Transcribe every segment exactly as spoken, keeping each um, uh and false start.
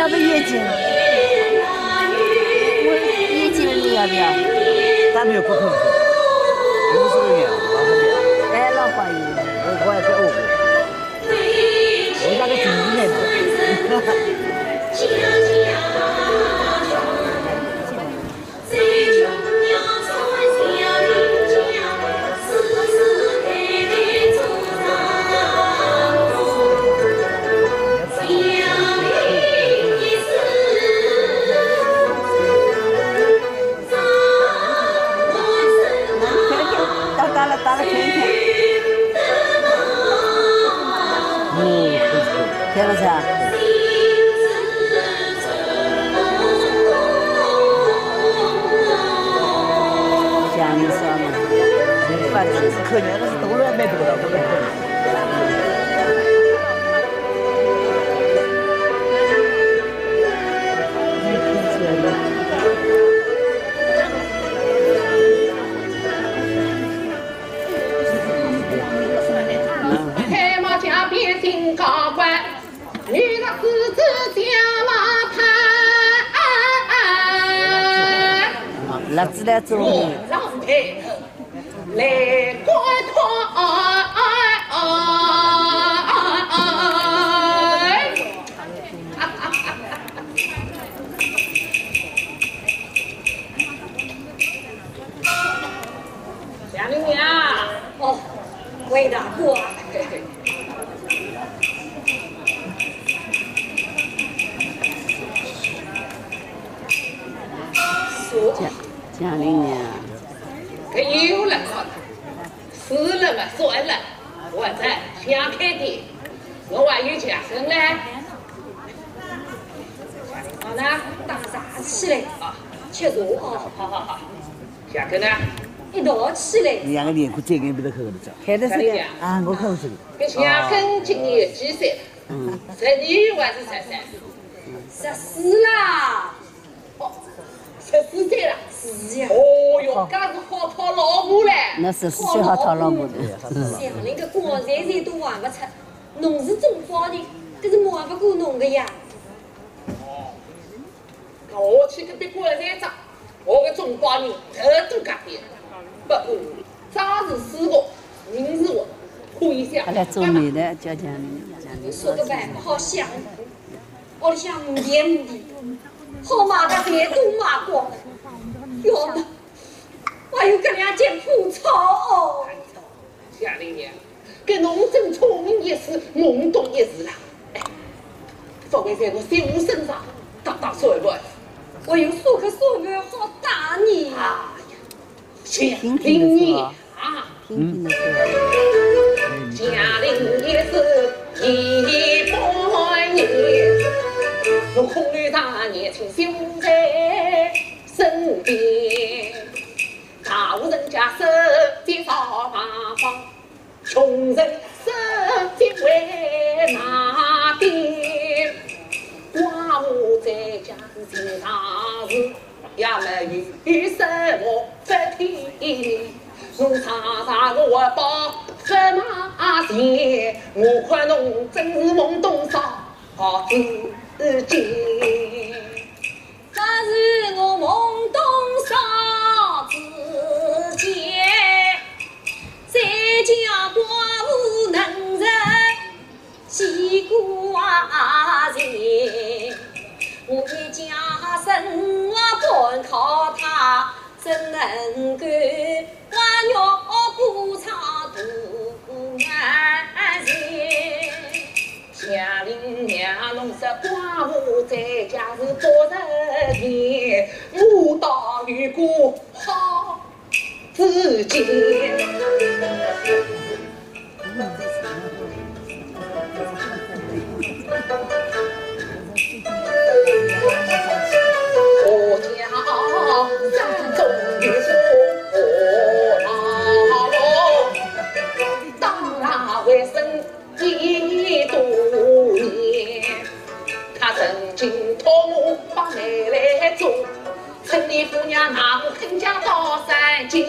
我的眼睛，我眼睛你要不要？他没有不可能，五十个人啊，八十个人。哎，老花眼。我我也在误会，我那个镜子没买。看看，打打了，打了，看一看。嗯，看了噻。讲的是嘛，反正是可怜的是多了，没多了，不可能。 开马加鞭心高官，女的四子将马盼。laptop来做。浪配合，来观看。祥林娘。哦，魏大哥啊。坐。祥，祥林娘。搿又来了，是了嘛，算了，我再想开点，我还有家生嘞。好呢，打茶起来，啊，吃茶哦。好好好。 下去呢？一道起来。两个脸孔最近不是很合得着。看得出来。啊，我看出来。搿下跟今年有几岁了？嗯。十二还是十三？十四啦。哦，十四岁了。是呀。哦哟，搿是好讨老婆嘞。那十四岁好讨老婆的。嗯。祥林个光彩彩都还勿出，侬是中高的，搿是瞒勿过侬个呀。 哦，我去搿边过来再找，我个中高人头都隔壁。不过，招是师傅，名是我，可以想。阿拉做媒个，叫讲讲。说个办法好想，屋里向五点五点，好买个侪都买光了，要么还有搿两件破钞哦。 祥林娘，搿侬真聪明一世，懵懂一时啦。哎，勿会在我小身上打打算盘？我有啥个算盘好打呢？哎呀，祥林娘啊！平平地说。平平地说。祥林一世一百年，我空留大年轻小在身边。 大户人家守节烧牌坊，穷人守节为哪点？寡妇在家是寻常事，也没有什么不便。侬常常我包不马前，我看侬真是懵懂啥子见。 那是我懵懂啥子见，谁家寡妇能忍几个啊人？我一家生活干靠他，怎能够 花肉不差肚难寻。祥林娘侬说寡妇在家是不成年，我倒有个好主见。 我家山中有座大老，当然为生一多年，他曾经托我把媒来做，城里姑娘哪个肯嫁到山间？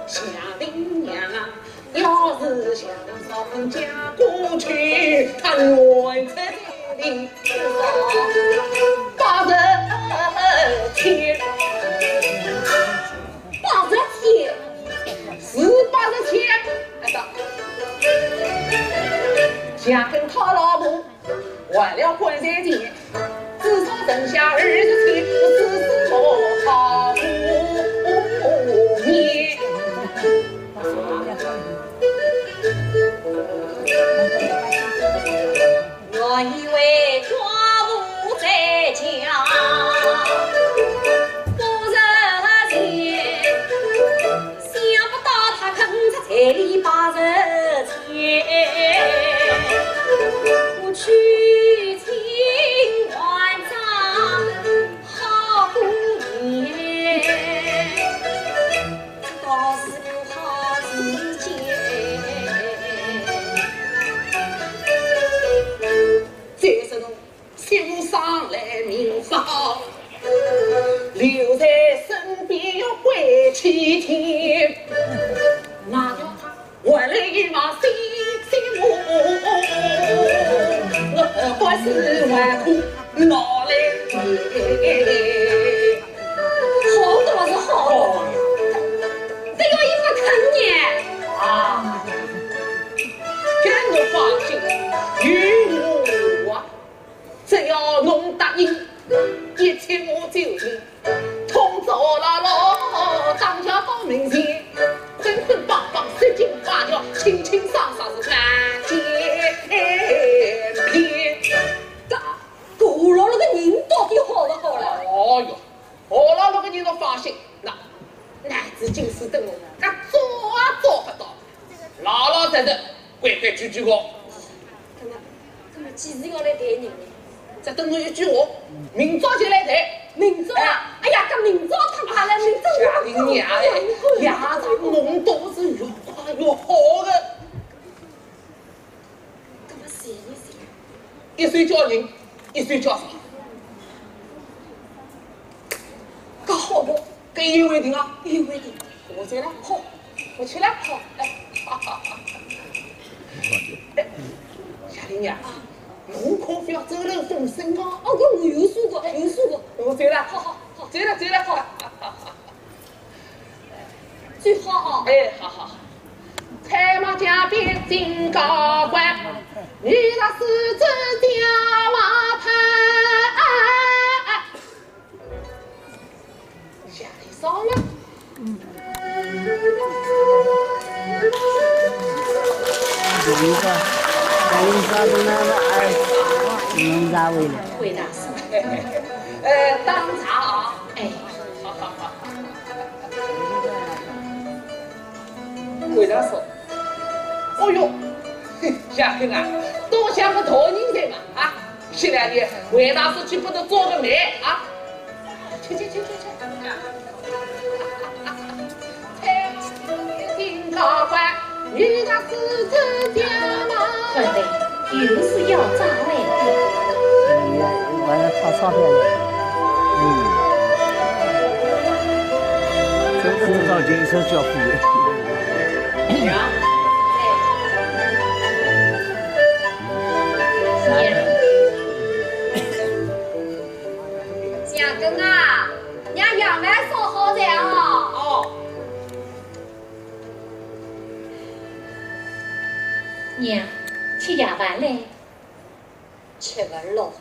祥林娘啊， 要是想早点嫁过去，她原在这里。跟讨老婆，还了棺材钱，至少剩下二十千，四十多好五年。我以为家父在家，不是钱，想不到他肯在这里把人 我去请还账好过年，倒是个好时节。再说侬 媳妇生来命勿好，留在身边要关几天。那叫她回来一望新媳妇，我不是外婆老来年。好倒是好，这个也不肯呢。啊，搿我放心，有我啊。 只要侬答应，一切我就应。同志啦咯，当家到门前，捆捆绑绑，十斤八两，清清爽爽是万件品。搿，搿老六个人到底好勿好啦？哦哟， 我老六个人侬放心，那，那是金丝灯笼，搿做也做勿到。老老实实，规规矩矩个。那么，那么几时要来抬人呢？只等侬一句话，明朝就来抬。明朝啊？哎。哎呀，搿明朝太快了，明朝我谢谢你啊，哎，夜长梦多是越快越好的。那么谢谢谢。一手叫人，一手叫事。 搿好不？搿一言为定啊？一言为定。我去了。好，我去了。好，哎，哈哈哈。哎，夏令呀，侬可覅走漏风声啊。哦，搿我有数个，有数个。我去了。好好好。走了，走了，好。 最好哦。哎，好好好。太马江边金高官，你那是这家马牌。下一首了。有一个，有一个在那个，哎，能咋回来？回答是。呃，当茶啊。哎。 回答说：“哦哟，嘿，夏萍啊，多谢个大人才嘛啊，现在你回答说去不得做个媒啊，去去去去去。”哎，高官，你那是这家嘛？快点。 有事要找嘞。哎呀，我要讨钞票了。嗯。这个找建设交费。娘。娘。祥根啊，娘夜饭烧好了啊。哦。 娘，吃夜饭嘞？吃饭咯。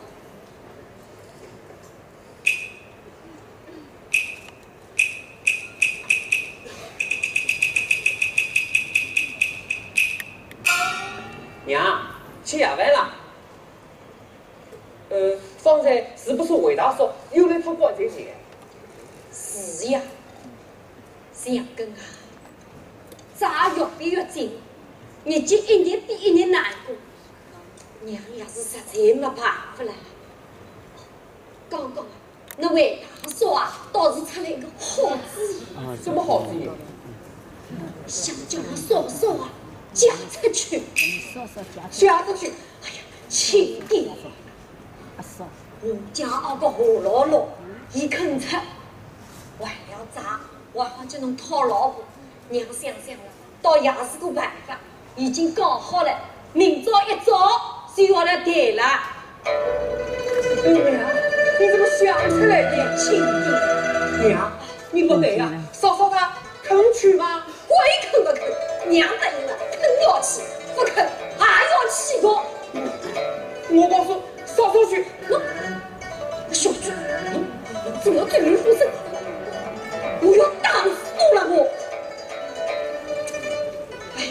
娘，吃夜饭啦。 呃，方才是不是回答说又来讨棺材钱？是呀，祥根啊，债越逼越紧，日脚一日比一日难过，娘也是实在没办法了。刚刚啊，那位大叔啊，倒是出来一个好主意。啊，什么好主意？想叫我嫂嫂啊，嫁出去。嫁出去？ 哎呀，轻点。我家那个何老六，伊肯出，还了债，还好叫侬讨老婆。娘想想了，倒也是个办法，已经讲好了，明朝一早就要来抬了。哎呀，你怎么想出来的？轻点。娘，你不对呀，嫂嫂她 肯去吗？鬼肯不肯？娘答应了，肯要去，不肯还要气个。我告诉少少去。喏，小鬼，怎么这么畜生？我要打死了我！哎呦，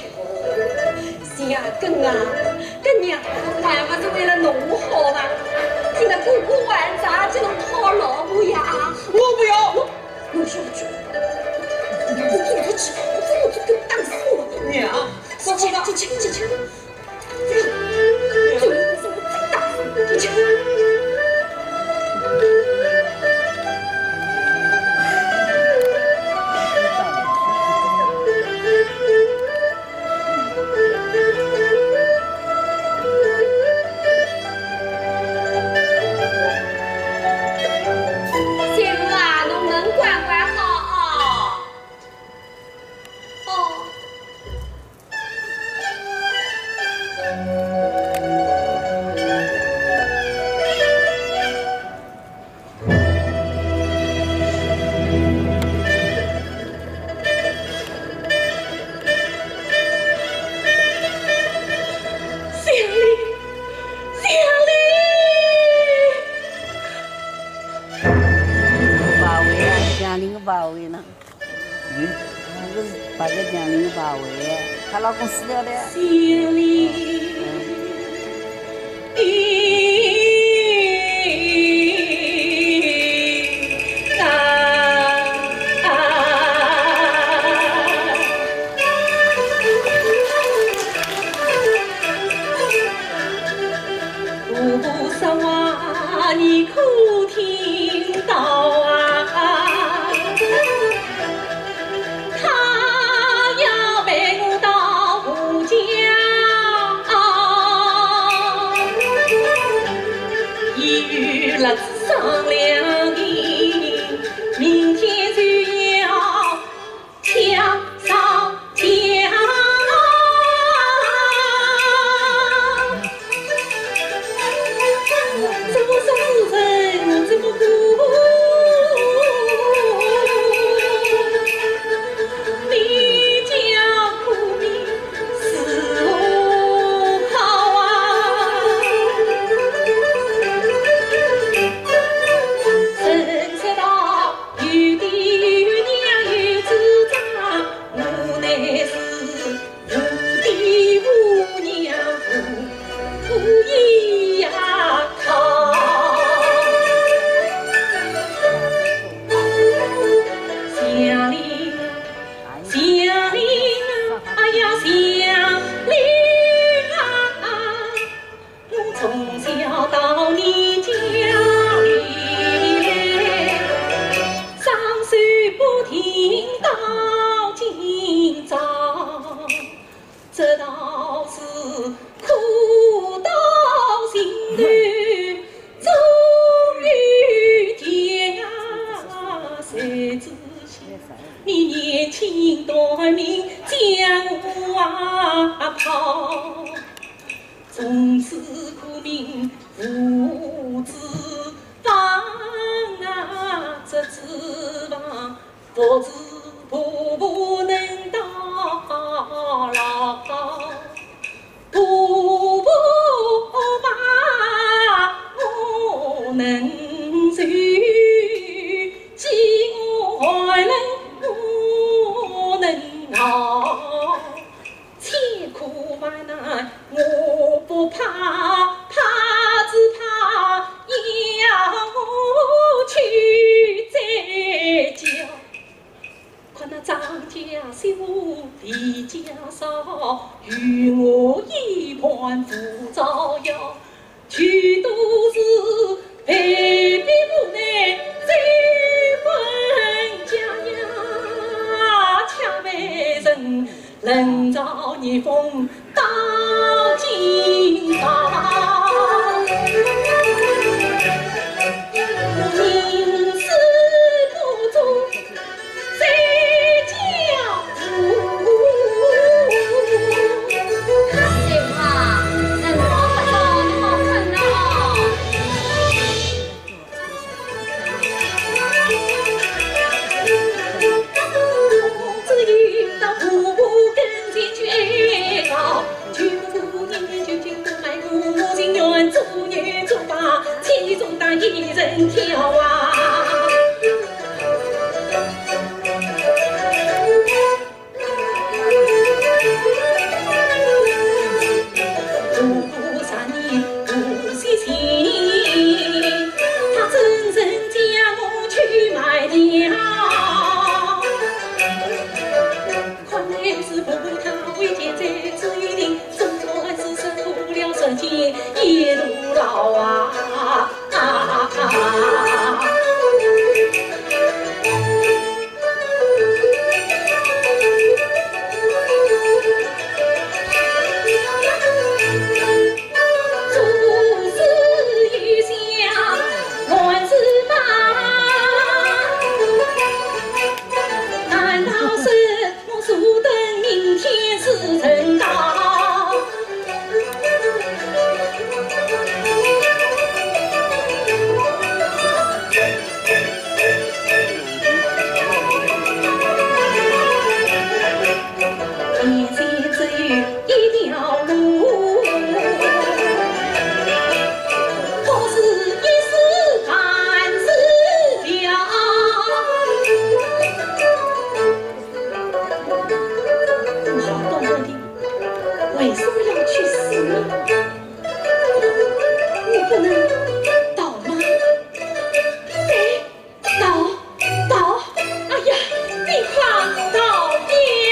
谢根啊，搿娘还不是为了侬好吧？现在哥哥还咋就能讨老婆呀？我不要！我，我小鬼，我走出去，我怎么就跟打死我？娘，我走了。进去，进去，进去。 媳妇啊，侬门关关好哦。哦。 香菱，香菱！勿会啊，香菱勿会呢。 嗯，搿个是白个娘娘勿会，她老公死掉了。心里啊，婆婆说话你可听到啊？ 她要陪我到吴家，已与儿子商量定，明天就要跳上天。 媳妇啊，人多不多，你莫困了哦。一种当一人跳啊。五谷三年五岁前，他真正将我去卖掉。看来是不他为见在只有定，总算是受苦了十年一路劳啊。好端端的，为什么要去死呢？我不能逃吗？哎，逃，逃！哎呀，你快逃呀！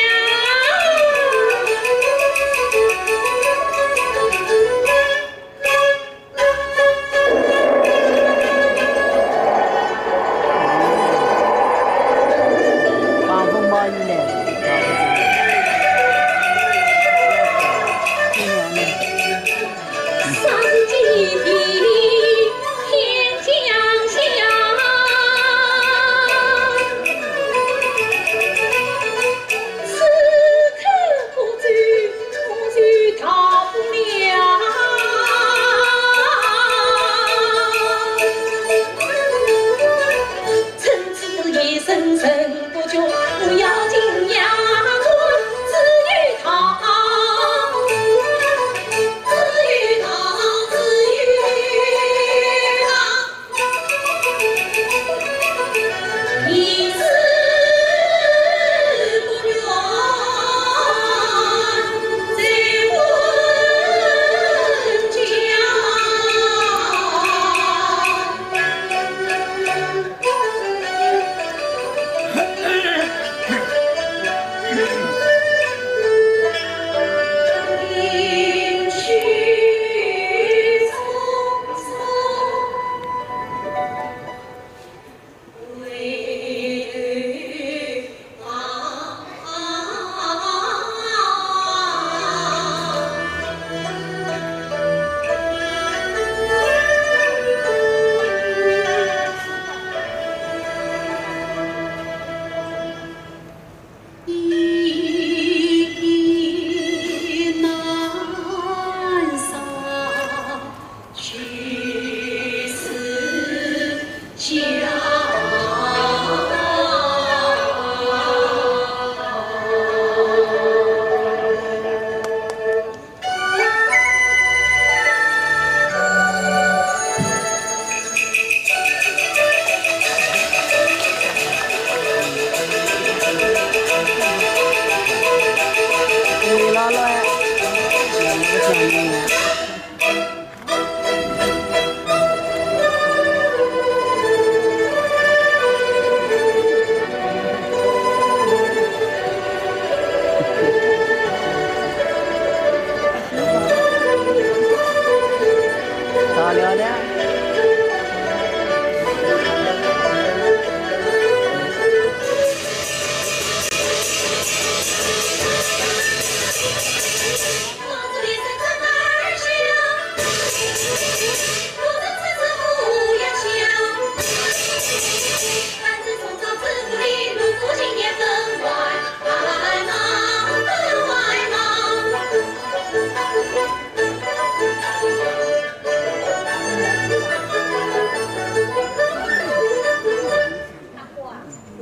阿花，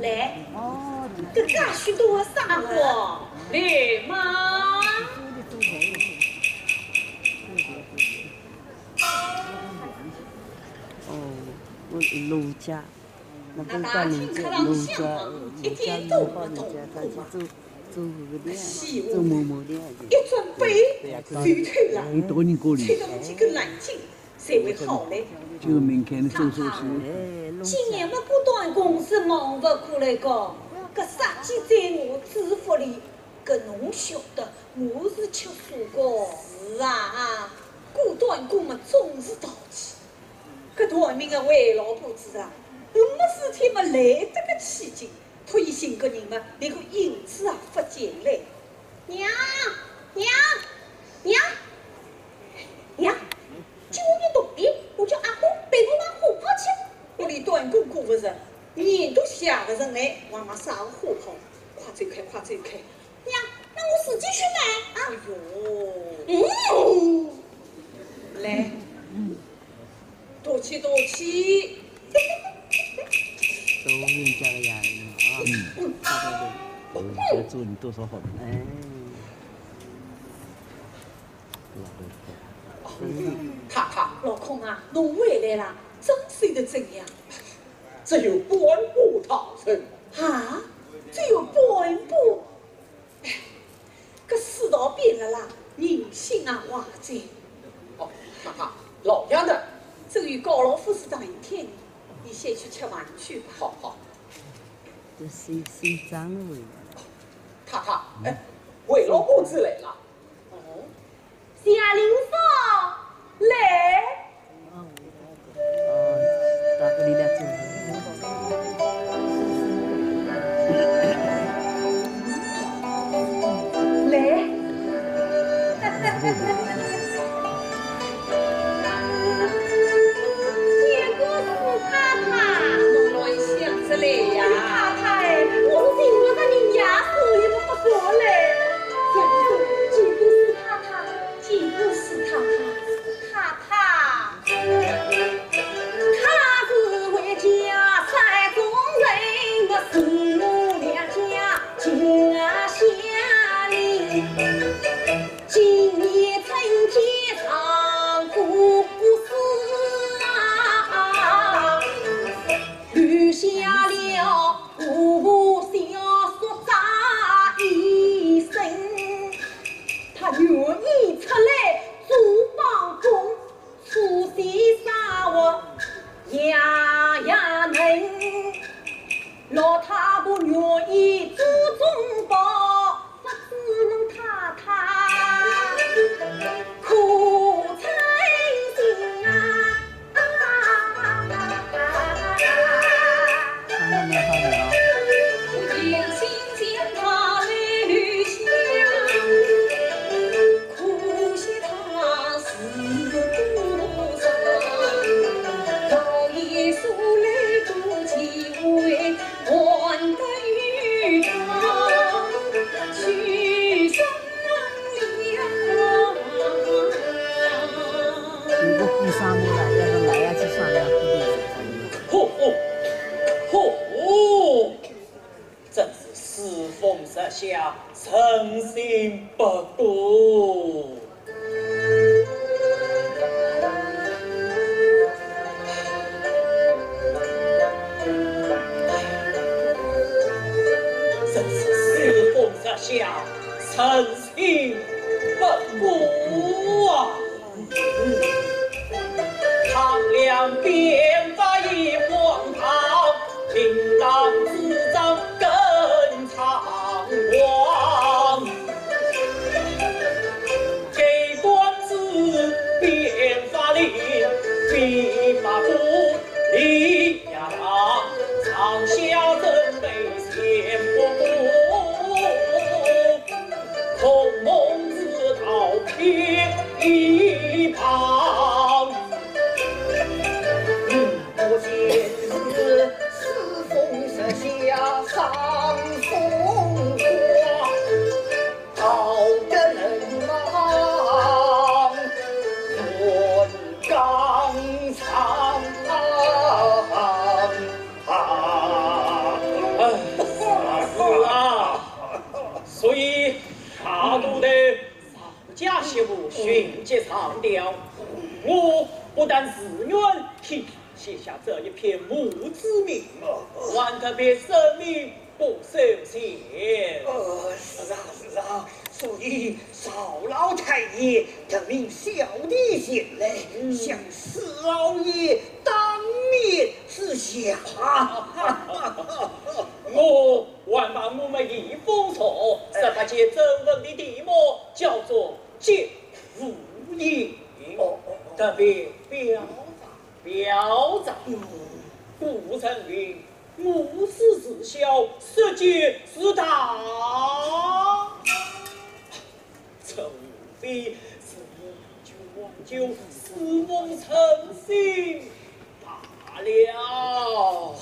来，搿个许多啥？阿花，来嘛。哦，我老家，那不是到老家，老家，老家老好人家，他去做，做那个的，做某某的。一转背，对呀，对呀。吹头了，哎，多年过了。吹到几个冷静，才会好嘞。就明天的做手术。哎，老家。今年么，顾短工是忙不过来个，搿杀鸡宰鹅，主妇哩，搿侬晓得，我是吃素个。是啊，顾短工么，总是淘气。 搿短命个卫老婆子啊，没事体么来得个起劲，特意寻个人么，连个影子也勿见嘞。娘，娘，娘，娘，今日日头里，我叫阿虎陪我买花炮去。屋里短工顾勿着，人都吓勿成嘞，还买啥个花炮？快走开，快走开！ 娘，那我自己去买啊。哎呦。嗯。来，多去，多去。都冤家的呀，啊。嗯。对对对，我做你多少好人。哎。太太，老孔啊，侬回来啦，装修得怎样？只有半步踏成。啊？只有半步？ 哎，搿世道变了啦，人心也坏哉。哦，太太，老爷呢？正与高老夫子谈天呢，你先去吃饭去吧。好，好。这是，是张伟。太太，哎，卫老夫子来了。哦。 祥林嫂，来。来。见过四太太。侬还想着来呀？太太，我是寻勿着人呀，所以我勿敢来。祥林嫂，见过四太太。 见过四太太。太太。他是回家山中人，我是我两家家乡人。今年春节丈夫死啊，留下了 我小叔这一生，他愿意出来做帮工，做些生活样样能。老太婆愿意做中保，不知侬太太可称心啊？ 唱得蛮好的哦。如果顾三木了，要是来呀，就算了，顾三木。吼吼吼吼！真是世风日下，人心不古。真是世风日下，人心不古啊！ 唐梁变法已荒唐，明当主张更猖狂。给官之变法令，非法不理呀，上下准备先不顾。写下这一篇墓志铭，还特别声明不收钱。呃，是啊，是啊，所以赵老太爷特命小弟前来，嗯。向四老爷当面致谢。我还把我们一封书，十八节征文的题目叫做《节无言》，哦，哦，哦。特别表彰。 表彰。嗯。古人云：“无事自小，失节自大。”除非是一句挽救，死无成心罢了。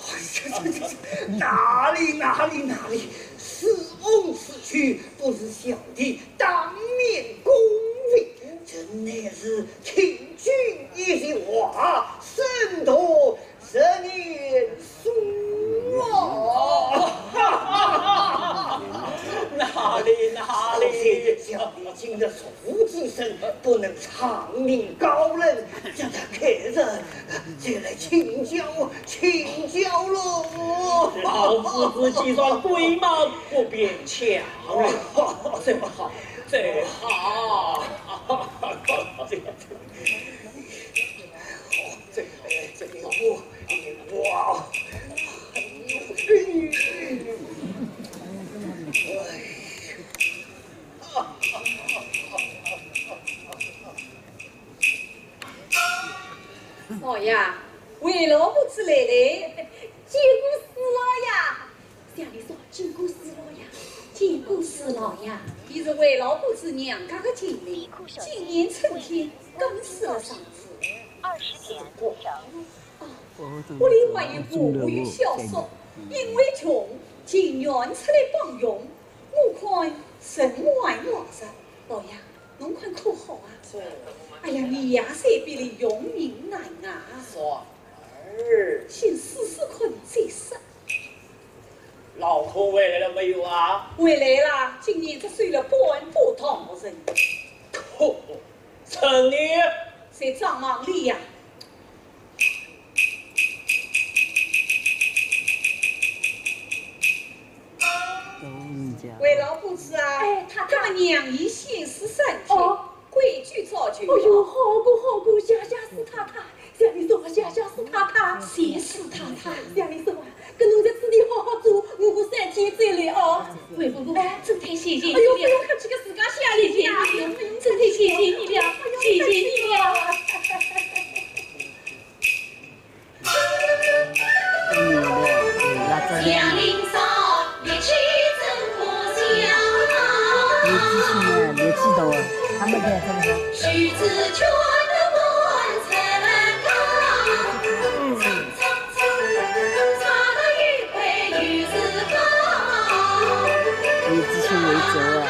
哪里，哪里，哪里！死无成心，不是小弟当面恭维，这乃是听君一席话，胜读 十年书啊！哪里，哪里。小弟今日入府之身，不能唱名高人，这个客人就来请教，请教喽。老夫子既然贵忙，不便强留。最好，最好。这个，这个，这个，这个，我 哇！老爷，卫老伯子来了。见过四老爷。 向里说，见过四老爷。见过四老爷。伊是卫老伯子娘家的亲人，今年春天刚试了双子。哦，屋里还有父母与小叔，因为穷，情愿出来帮佣，我看人还活着。老爷，侬看可好啊？是。哎呀，你也是比哩用人难啊。是。 儿。先试试看再说。老公回来了没有啊？回来了，今年只收了半把大人。可，成年？在账房里呀。老人家。卫老伯子啊，哎，太太。那么让伊先试三天。哦。 规矩照旧。哎哟，好个好个，谢谢四太太，向里说，谢谢四太太。谢四太太。向里说，搿侬在此地好好做，我过三天再来哦。哎，不不不，哎，真太谢谢你了。哎哟，不用客气个，自家谢谢你了。哎呦，真太谢谢你了，谢谢你了。 嗯，对，对，那这样。年纪轻啊，年纪大啊，他们在这里。嗯。年纪轻为主啊。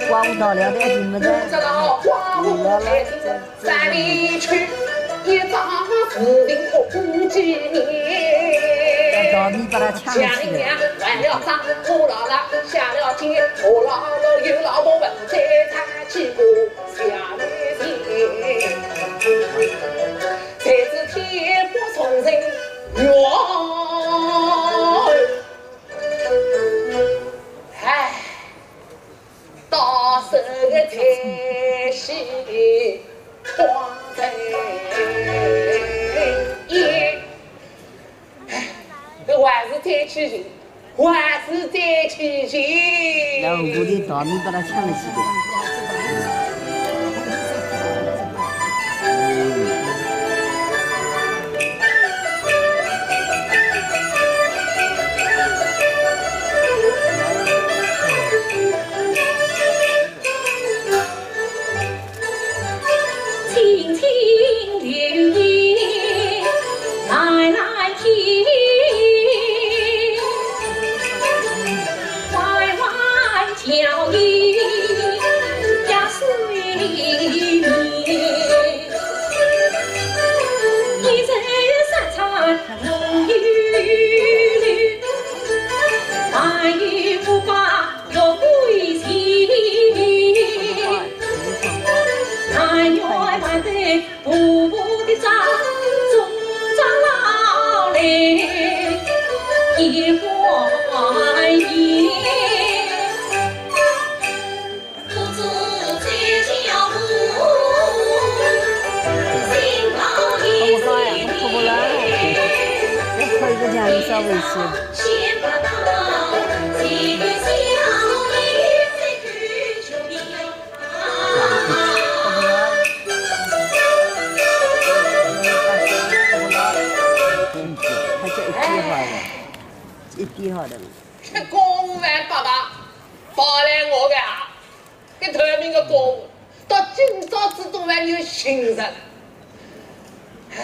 刮胡刀了，不要紧，没得。 山里去，一张是林空几年。到你把他抢起来。像林娘还了账，我老了下了贱，我老了有老婆问，再谈起过下面的。谁知天不从人愿。唉。 到手个才是光彩。哎，我还是再去寻，我还是再去寻。然后我的大米把他抢了起来。好不好呀？好不好？要泡一个这样的小围棋。 还叫一句话的，一句话的。这公务员爸爸，包来我的啊，这头名个公务，到今朝子都还没有寻着。唉，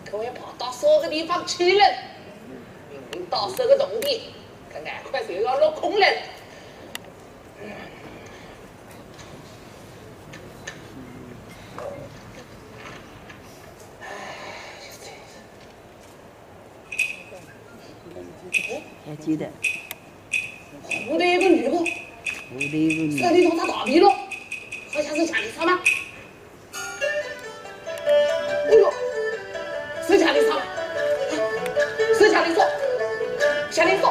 可我也跑到啥个地方去了？明明到手个铜钿，搿眼快就要落空了。 还记得。后头一个女的，后头一个女的。手里拿只大皮箩，好像是吃零食吧。 哎呦，是吃零食，是吃零食，吃零食。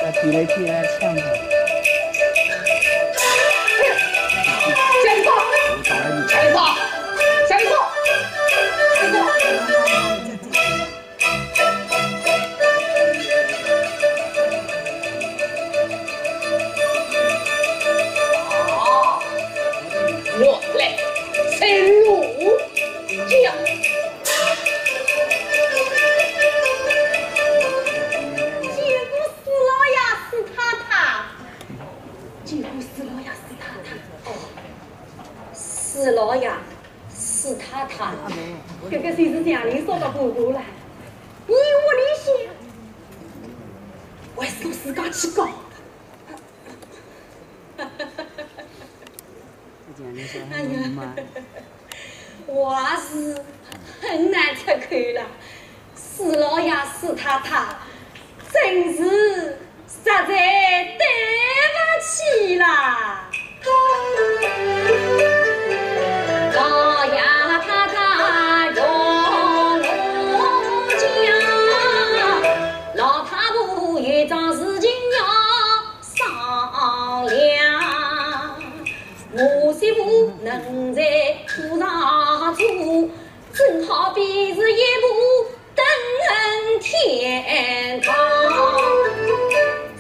那提来提来抢的。 见过四老爷、四太太。见过四老爷、四太太。哦，四老爷、四太太，搿个就是祥林嫂个婆婆了。依我来想，还是我自家去讲。 哎呀，话是很难出口了，四老爷、四太太，真是实在对不起啦。老爷、太太容我讲，老太婆有桩事情要 商量。我媳妇能在府上做，正好比是一步登天堂。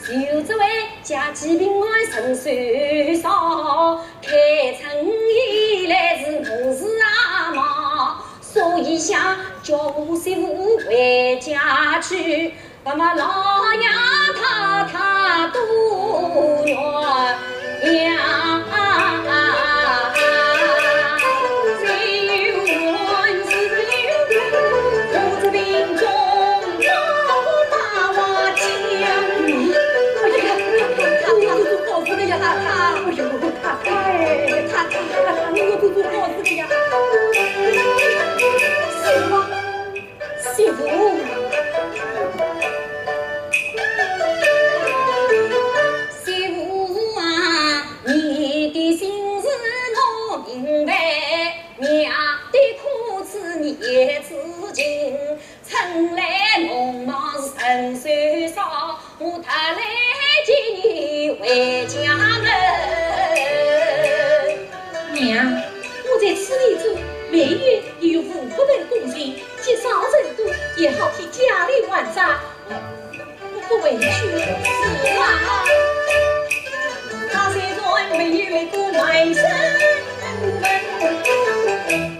就只为家计平安顺手烧，开春以来是农事啊忙，所以想叫我媳妇回家去。 那么老爷太太多怨呀。哎呀，你要做做好事的呀，太太。哎呦，太太，哎，太太，太太，你要做做好事的呀。是吗？ 媳妇，媳妇啊，你的心事我明白，娘的苦楚你也知情。春来农忙是春收少，我特来接你回家门。娘，我在此地做，每月也有五百文工钱， 积少成多，也好替家里还债。我不回去。是啊。他虽然没有一个男人，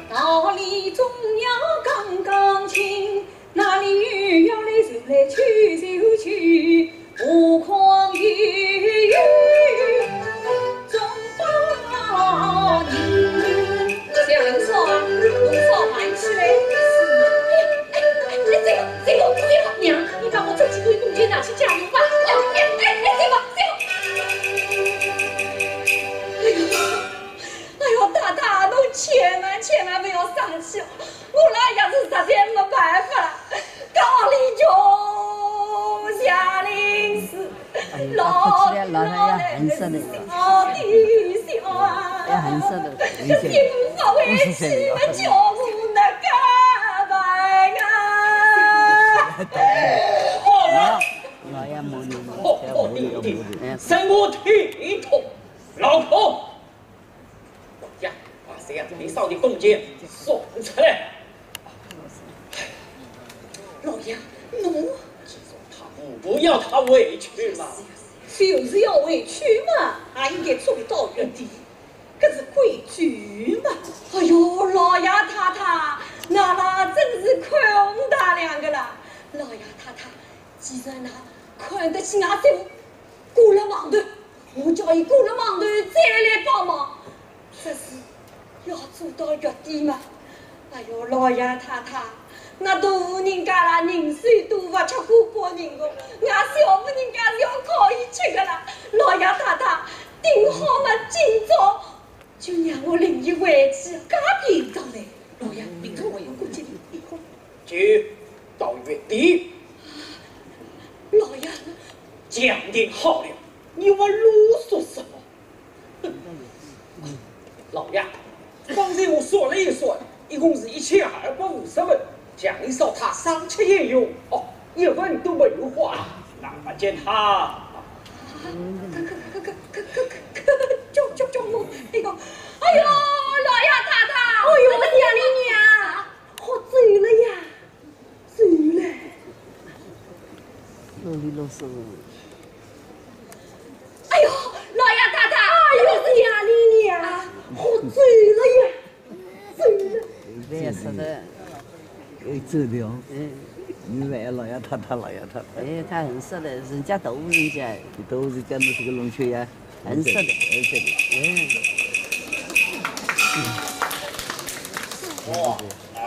道理总要讲讲清，哪里有要来就来去就去。 何况有有忠报人。祥林嫂啊，侬早慢起来。哎，哎，哎，这个，这个，这个，娘，你把我这几个工钱拿去借用吧。哎，老太太要恨煞的，要恨煞的。老爷骂你，骂你，骂你，骂你。生活体统，老孔。 呀，把这样悲伤的风景送出来。老爷，奴……既然他不，不要他委屈嘛。就是要委屈嘛，也应该做到原地，搿是规矩嘛。哎哟，老爷太太，㑚啦真是看大量个啦。老爷太太，既然㑚看得起俺小 过了忙头，我叫伊过了忙头再来帮忙，这事要做到月底嘛。哎哟，老爷太太，㑚大户人家啦，人手多，勿吃苦不人个，俺小户人家是要靠伊吃个啦。老爷太太，顶好嘛，今朝 就让我领伊回去，介便当嘞。老爷，明朝我有过去的地方。就到月底。老爷，讲定好了，你还啰嗦什么？老爷，方才我算了一算，一共是一千二百五十文， 想你少他三七也有，哦，一文都没有花，那么见他。可可可可可可可可可，救救救我！哎呦，哎呦，老爷太太，哎呦，我的娘哩娘，喝醉了呀，醉了。啰里啰嗦。哎呦，老爷太太，哎呦，我的娘哩娘，喝醉了呀。 哎，是的。哎，走的哦。嗯。你来老爷太太，老爷太太。哎，他很色的，人家都人家。都是讲的这个龙雀呀。很色的。很色的。嗯。哇，哎。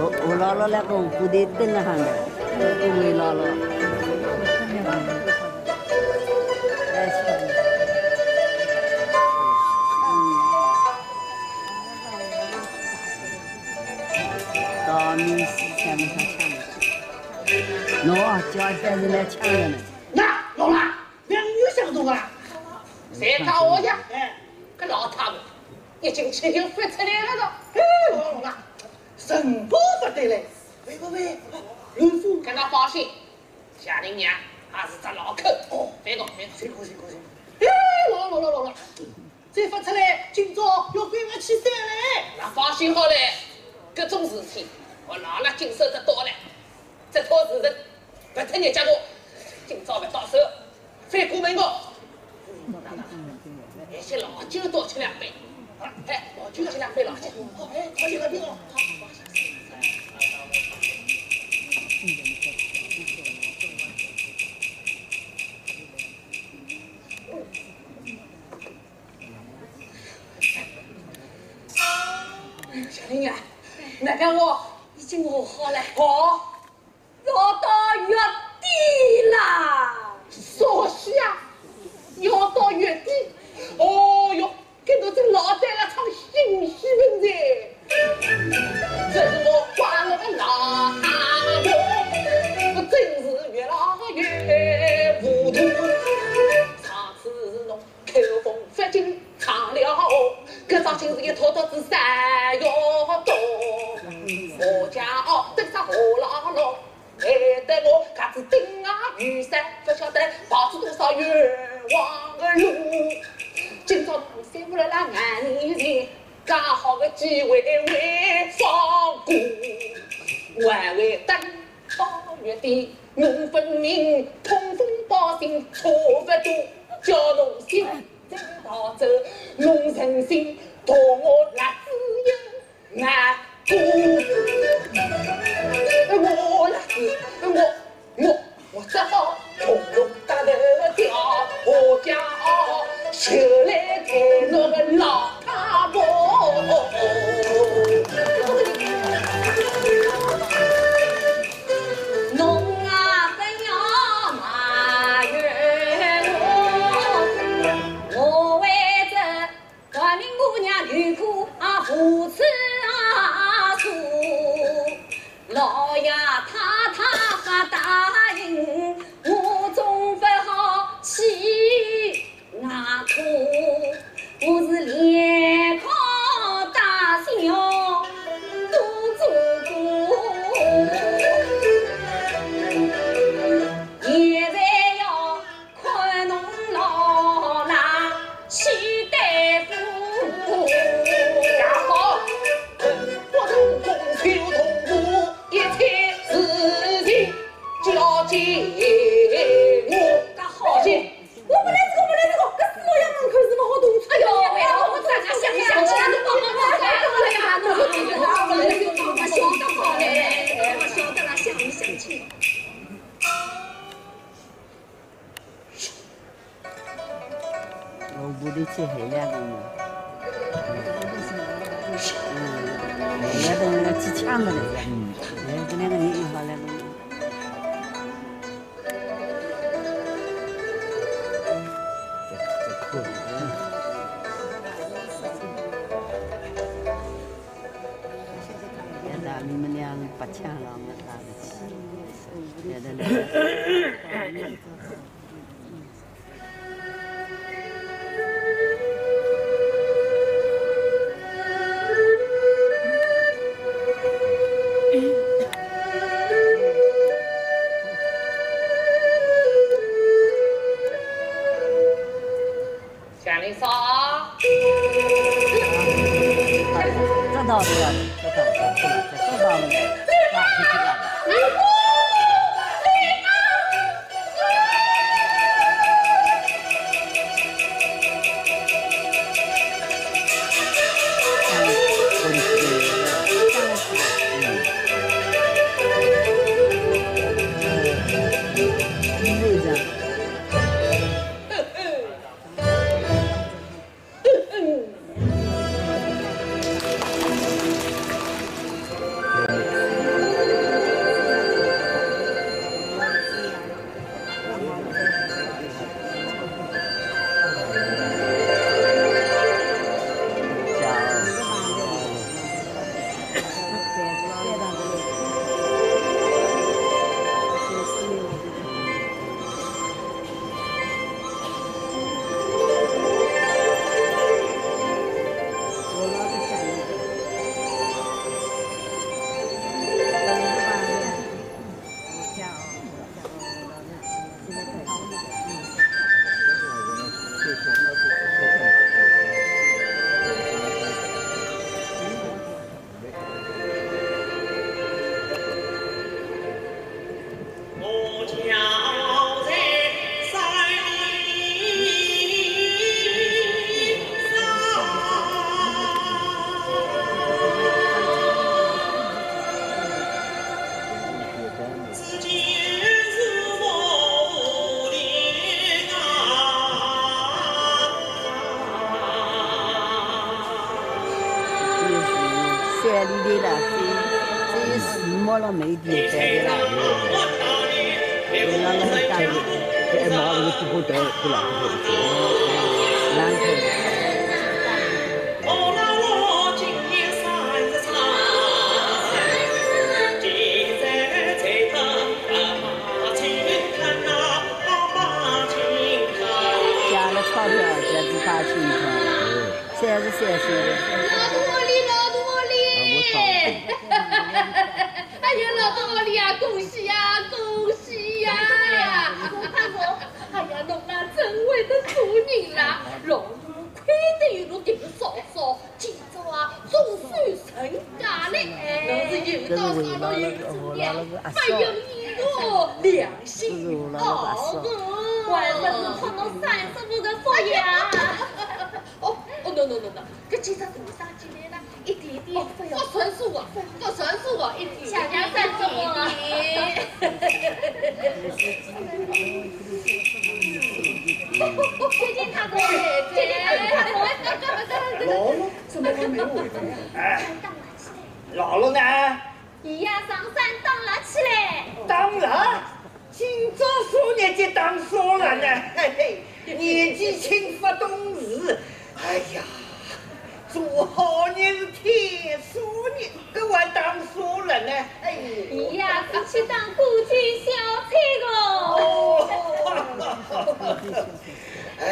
我，我老老那个不得等了哈的，我，我没老老。 大明四千嘛，他抢了。喏，叫一般人来抢了呢。那，老了，两女相中啊。谁看我呀？哎。搿老太婆，一进去就飞出来了都。哎，老了，老了，辰光勿对嘞。喂，喂，喂，樊叔。搿能放心，谢林娘还是只老口。哦。覅动，覅动。辛苦，辛苦，辛苦。哎，老了，老了，老了。 再勿出来，今朝要关我去斩嘞！那放心好嘞，搿种事体，我老了经手得到嘞。这套事情，勿出眼结果，今朝勿到手，翻过门个。那些老酒多吃两杯。哎，老酒吃两杯，老酒。哎，快点，快点哦。 小林啊，那个我已经和好了。哦，要到月底啦。啥西啊？要到月底？哦哟，搿侬真老得了场新戏文哉。这是我挂了个老大头，真是越来越糊涂。上次侬 口风发劲唱了，搿桩亲事一拖到仔三月多。我家哦，等啥火辣辣，害得我夹子顶啊雨伞，勿晓得跑出多少冤枉的路。今朝侬三五来拉眼前，介好个机会未放过，还会等到月底，侬分明通风报信差勿多，叫侬心 再逃走，侬忍心同我辣子有难过。我辣子，我，我，我只好从容打头跳，我家就来给侬个老太婆。侬啊，不要埋怨我得去海外弄弄。嗯，海外弄弄去抢的那个。嗯。哎，这两个人一块来弄弄。这，这裤子。现在你们俩不抢了，我打不起。现在那个 祥林嫂。这倒是，这倒是，这倒是，这倒是。山里头了，只，只有树木了，没地方的了。有了那个大树。哎，拿那个猪睾带出来，然后 加了钞票，就是八千块，三十三岁了。老大屋里，老大屋里。啊，我操！哎呀，老大屋里呀，恭喜呀，恭喜呀！看我，看我，哎呀，侬啊，真会得做人啦，老大亏得有侬迭个嫂嫂，今朝啊，总算成家了。侬是有道上头有个祖呀，不容易个，良心好个。还不是托侬三叔父个福呀。哦，哦，no，no，no，no，搿今朝大生意来了，一点点，哦，不算数啊，不算数啊，一点点。谢谢三叔父啊。谢谢他哥，谢谢他哥。老六怎么还没有回来呀？哎，老六呢？ 伊呀，上山打獵去嘞。打獵？今朝啥日脚打獵呢？嘿嘿，年纪轻勿懂事。哎呀，做好日是天杀日，搿还打獵呢？哎。伊呀，是去打过街小菜个。哦。哎，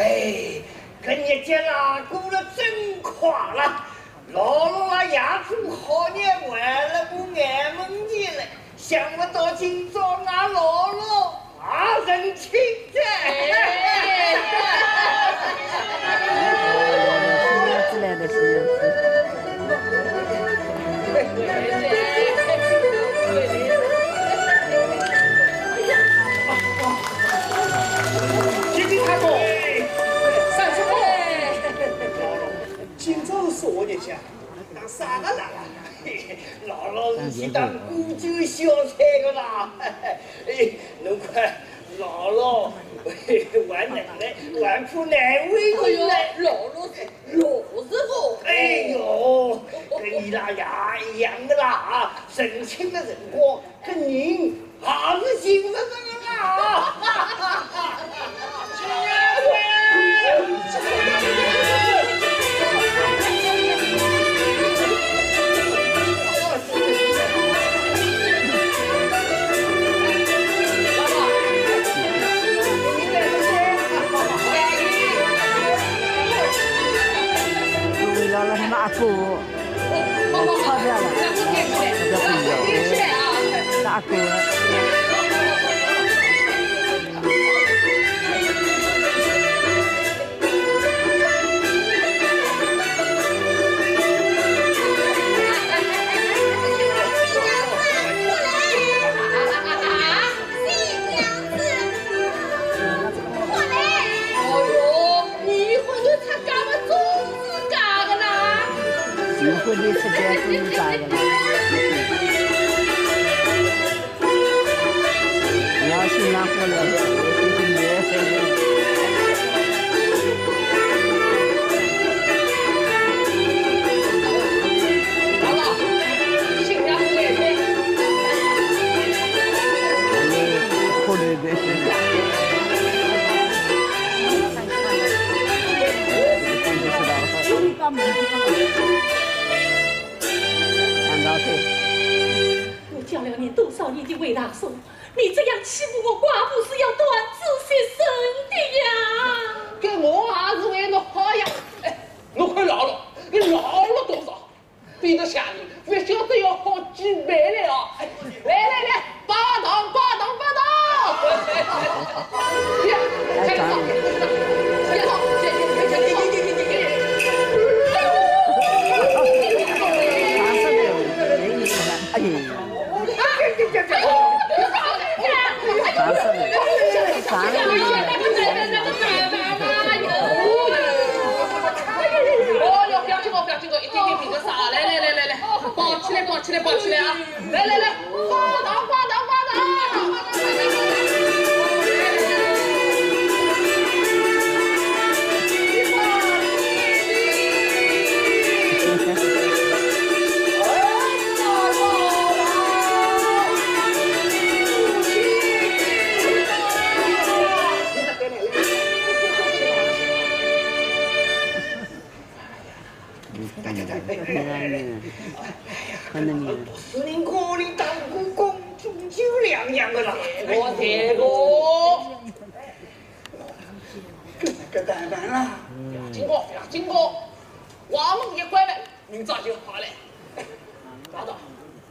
搿日脚啦过了真快了。 老六啊，也做好日完了，我眼门前了，想不到今朝俺老六也成亲哉。哎，是样子来的，是样子。姐姐他哥，三叔父。 今朝是啥日脚？打啥个獵啊？老六是去打过街小菜个啦。哎，侬看，老六还能来，还怕难为情呢。哎呦，老老实，老实哦。哎呦，跟伊拉爷一样的啦，成亲的辰光，跟人还是寻勿着的啦。哦哟，离婚头出嫁么总是嫁个啦。离婚头出嫁总是嫁个啦。你要新娘回来了，我给你。好了，新娘回来了。 我叫了你多少年的魏大叔，你这样欺负我寡妇是要断子绝孙的呀！搿我也是为侬好呀。哎，侬看老六，伊老了多少？ 比得下你，勿晓得要好几倍了哦。来来来，拜堂拜堂拜堂！呀，来，快点，快点，快点，快点，快点，快点！哎呦！啥事？啥事？哦哟，不要紧哦，不要紧哦，一点点比个啥？来来来来来，抱起来，抱起来，抱起来啊！来来来，拜堂，拜堂，拜堂！看到没有？读书人家里当个公，总就两样的啦。我这个，搿个当然啦。不要紧哦，不要紧哦，我们也乖了。 明朝就好了。早早，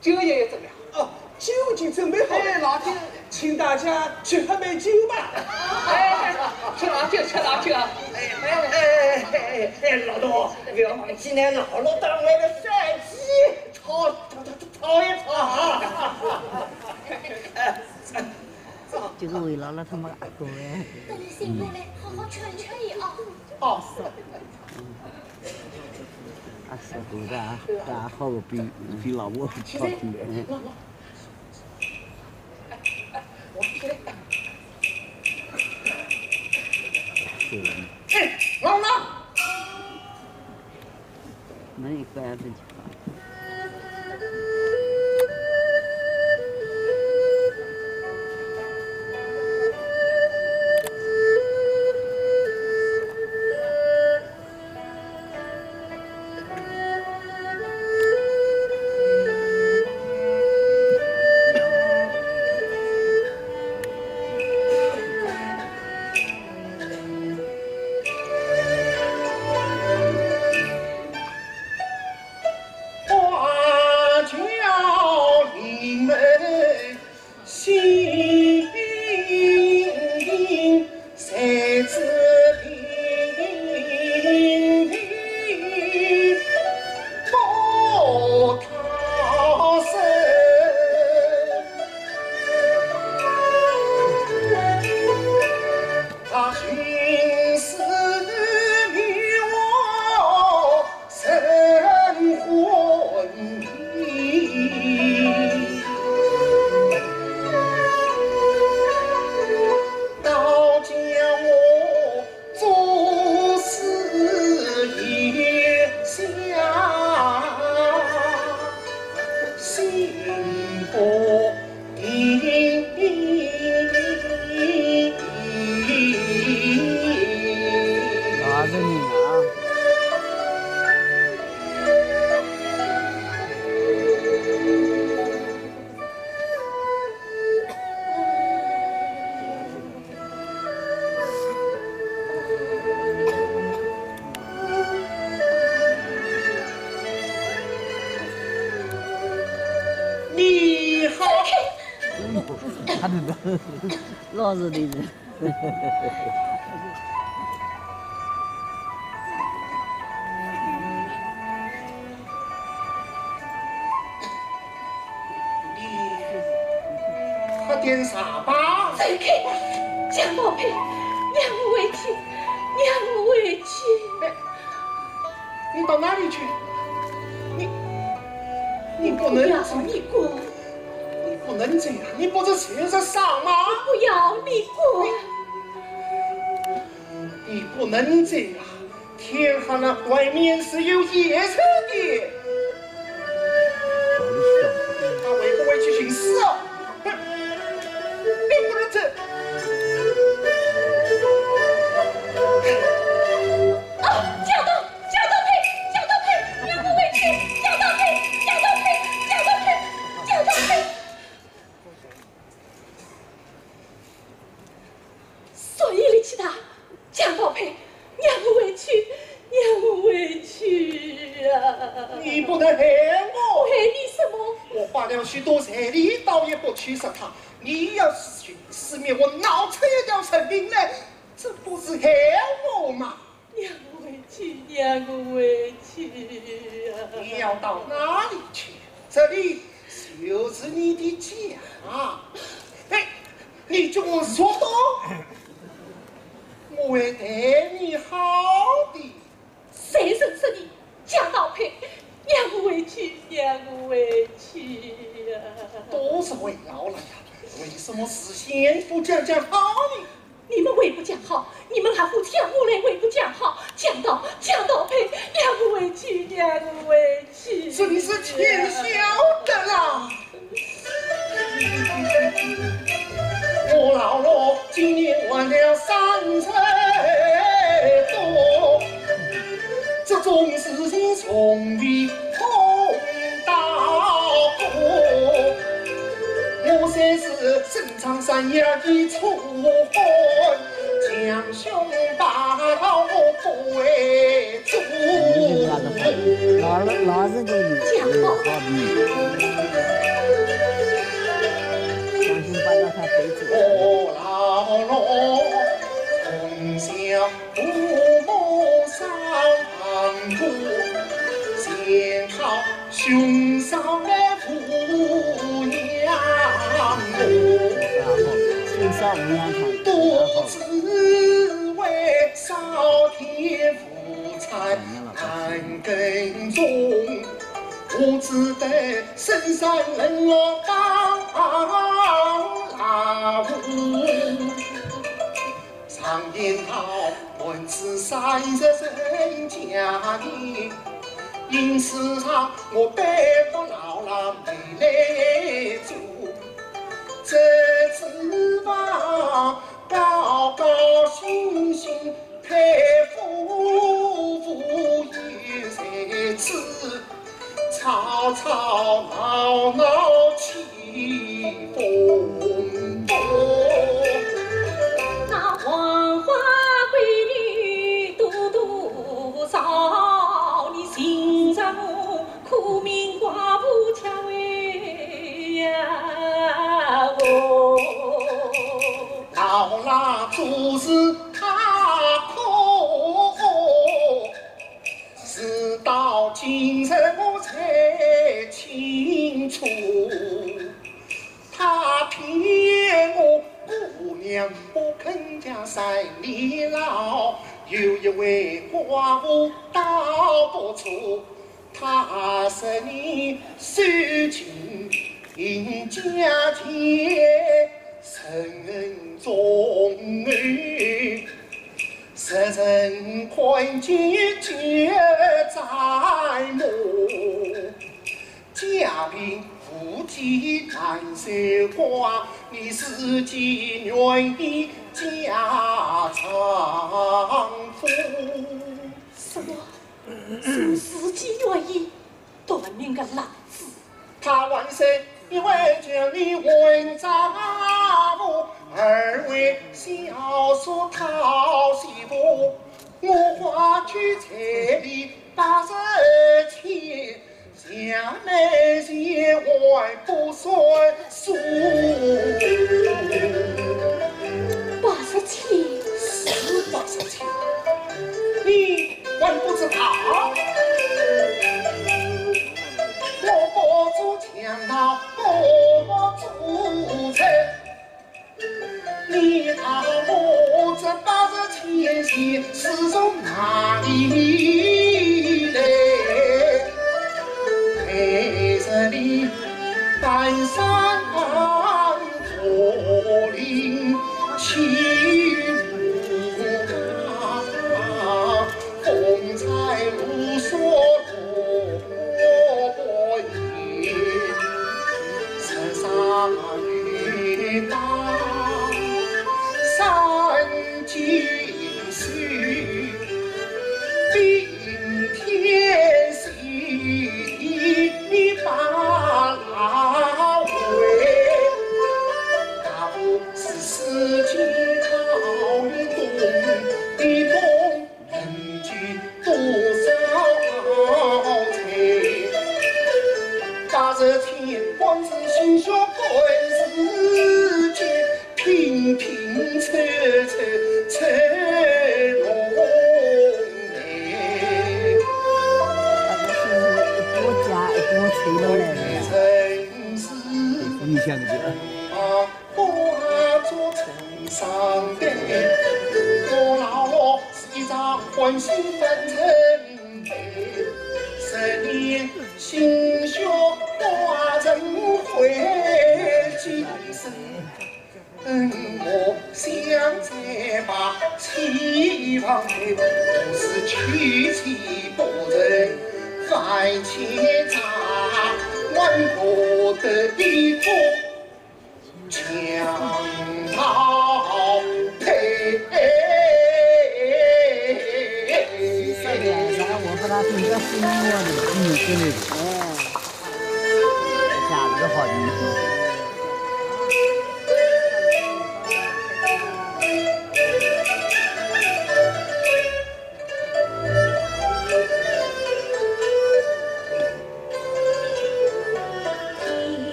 酒也准备好。哦，酒已经准备好了。哎，老弟，请大家去喝杯酒吧。哎，吃老酒，吃老酒啊！哎哎哎哎哎，老大，不要忘记呢，老老当来个三鸡，炒炒炒炒一炒啊！这个围牢了他们阿哥哎。等你醒过来，好好劝劝伊啊。哦。 啊，是的，啊，好比比老母好听的。哎，老老。那你不要生气。老实点的。你喝点茶吧。走开！江宝佩，让我回去，让我回去。你到哪里去？你，你不不要能，你管，你不能这样，你不是受着伤吗？不要你管。你不能这样，天寒了，外面是有野兽的。他会不会去寻死啊？哼，你不能走。啊，江宝，江宝佩，江宝佩，让我回去，江宝佩，江宝佩，江宝佩，江宝佩。所以你去的，江宝佩，让我回去，让我回去啊！你不能害我。害你什么？我花了许多彩礼，倒也不娶上她。你要是死命，我闹出一条人命来，这不是害我吗？让我回去，让我回去啊！你要到哪里去？这里就是你的家。哎，你给我说道，我会待你好的。谁认识你，江宝佩？让我回去，让我回去啊！都是为老了呀，为什么事先不讲讲好呢？你们为不讲好，你们还互相我来为不讲好。江宝，江宝佩，让我回去，让我回去。真是天晓得啦！我老了，今年还了三十多，这种事情从未碰到过。我虽是身长山腰的粗汉，强雄霸道我不会做。老老老实点的，讲好好的。相信把到他背着。我老了，从小父母双亡故，全靠兄嫂来抚养我。啊，好，青少年看，不然后知为啥天无彩难耕种，我只得身上冷落到老屋。常言道，男子三十成家呢，因此啊，我被迫老老妹来做，这只望高高兴兴配夫妇一日子，吵吵闹闹起风波。那黄花闺女多多少，你寻着我苦命寡妇吃味呀哦。老老做事太苦，事到今日我才清楚。他骗我，姑娘不肯嫁三年老，有一位寡妇倒不错。 他说你受尽人家欺，人中儿，受人看见就折磨，家贫无计难守寡，你自己愿意嫁丈夫。什么？ 是自己愿意断命个老子。他万岁，一为叫你还丈夫，二为小叔讨媳妇。我花去彩礼八十千，是娘们是还不算数。八十千。是八十千，你还不知道？我不做强盗，不做贼。 你道我这八十千钱是从哪里来？陪着你翻山过岭去牧歌，风采如梭多情，山上雨大，山 尽是冰天雪地把拉回，大步是四季到你冬，你冬能去多少岁？八十千官司心血本是去 拼拼凑凑凑拢来。反正是一波加一波凑拢来的。真是分享的。啊，我做成双对，我老了是一张欢喜翻成悲，十年心血化成灰烬。 我想这把妻房对，不是娶妻不成犯奸诈，万不得一夫强盗配。是的，然后我把他比较心窝里。嗯，真的是。哦。 价值好的。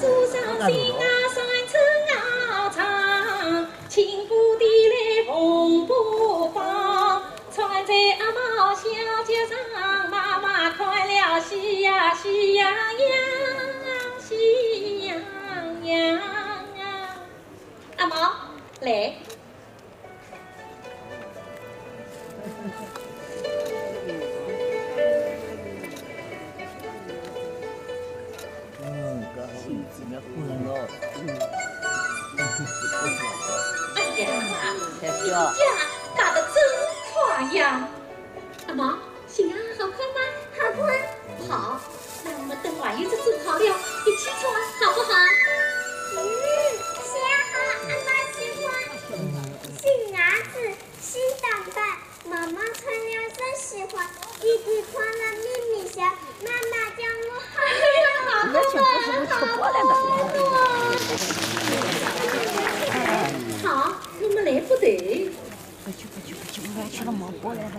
祖上心啊，三寸熬长，清波提来红波放，穿在阿毛小脚上，妈妈看了喜呀喜洋洋，喜洋洋啊。阿毛，来。 嗯，搿孙子蛮乖哦。哎呀，你呀，打得真快呀！阿毛，行啊，好看吗？好看。好，那我们等玩具都做好了，一起穿，好不好？嗯，行啊，阿毛喜欢。不对。不去，不去，不去，我要吃了毛包来了。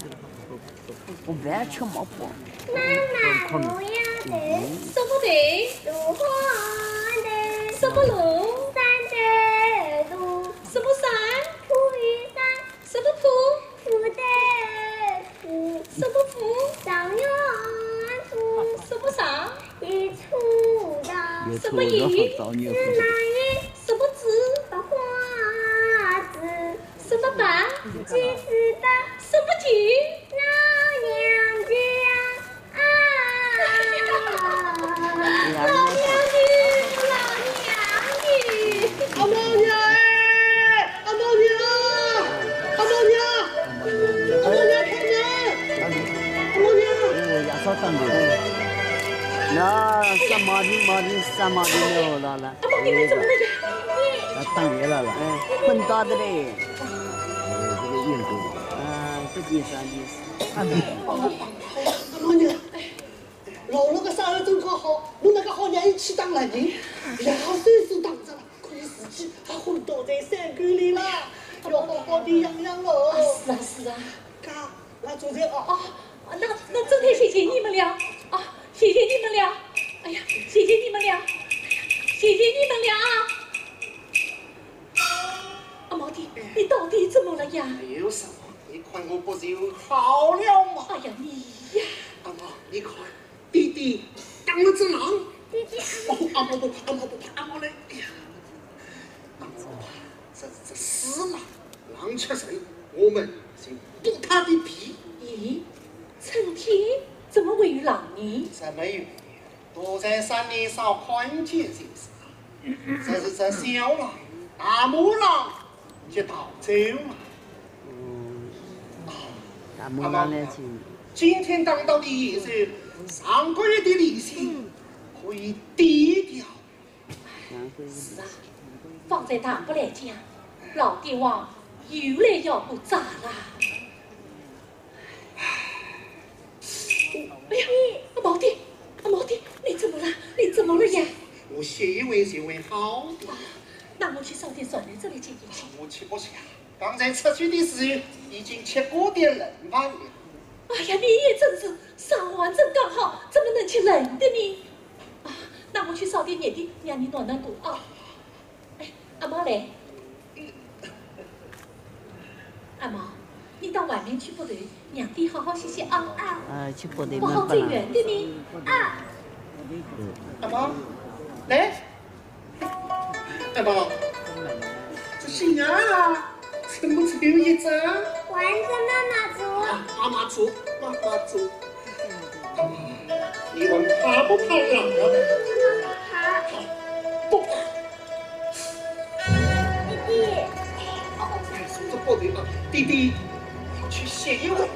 我不要吃毛包。妈妈，我要吃。什么对？如何的？什么路？山的路。什么山？土与山。什么土？土的土。什么土？状元土。什么状？一出道。什么一？状元土。什么子？白花子。什么白？鸡子白。什么鸡？老娘鸡啊！啊！老娘鸡，老娘鸡。阿毛娘哎，阿毛娘，阿毛娘，阿毛娘开门，阿毛娘。哎，牙刷打的。那三毛的，毛的，三毛的没有了了。 哎，要打人了啦，哎，昏倒的嘞。哎，这个硬度。啊，不紧张的。阿毛娘，老陆个伤势真好，侬哪个好让伊去打了呢？两岁数打着了，可以自己还昏倒在山沟里了，要好好的养养喽。啊，是啊，是啊。嘎，那昨天啊，啊，那，那真的谢谢你们了，啊，谢谢你们了，哎呀，谢谢你们了，哎呀，谢谢你们了啊！ 阿毛的，你到底怎么了呀？没有什么，你看我不就好了吗？哎呀，你呀！阿毛，你看，弟弟打了只狼。弟弟，哦，阿毛不怕，阿毛不怕，阿毛来。哎呀，阿毛不怕，这，这死了，狼吃人，我们就剥他的皮。咦，春天怎么会有狼呢？怎么有？ 躲在山里少看见就是了。这是这小狼，大母狼就逃走了。嗯，啊，大母狼来寻。阿毛，今天打到的野兽，上个月的利息可以抵掉。是啊，放在唐伯来讲，老天王又来要过账啦。 哎呀，阿毛的，阿毛的，你怎么了？你怎么了呀？我歇一会就会好的。啊，那我去烧点蒜来这里解解气。我吃不下，刚才出去的时候已经吃过点冷饭了。哎呀，你也真是，伤完正刚好，怎么能吃冷的呢？啊，那我去烧点热的，让你暖暖肚啊。 哎，阿毛嘞？阿毛，你到外面去剥豆，让爹好好歇歇啊。啊，去剥豆，不好走远的呢。啊。阿毛，来。阿毛，这行啊，怎么只有一张？还是妈妈做。啊，妈妈做，妈妈做。 你们怕不怕狼啊？怕。不怕。弟弟。啊，这不对了，弟弟，我要去歇一会吧。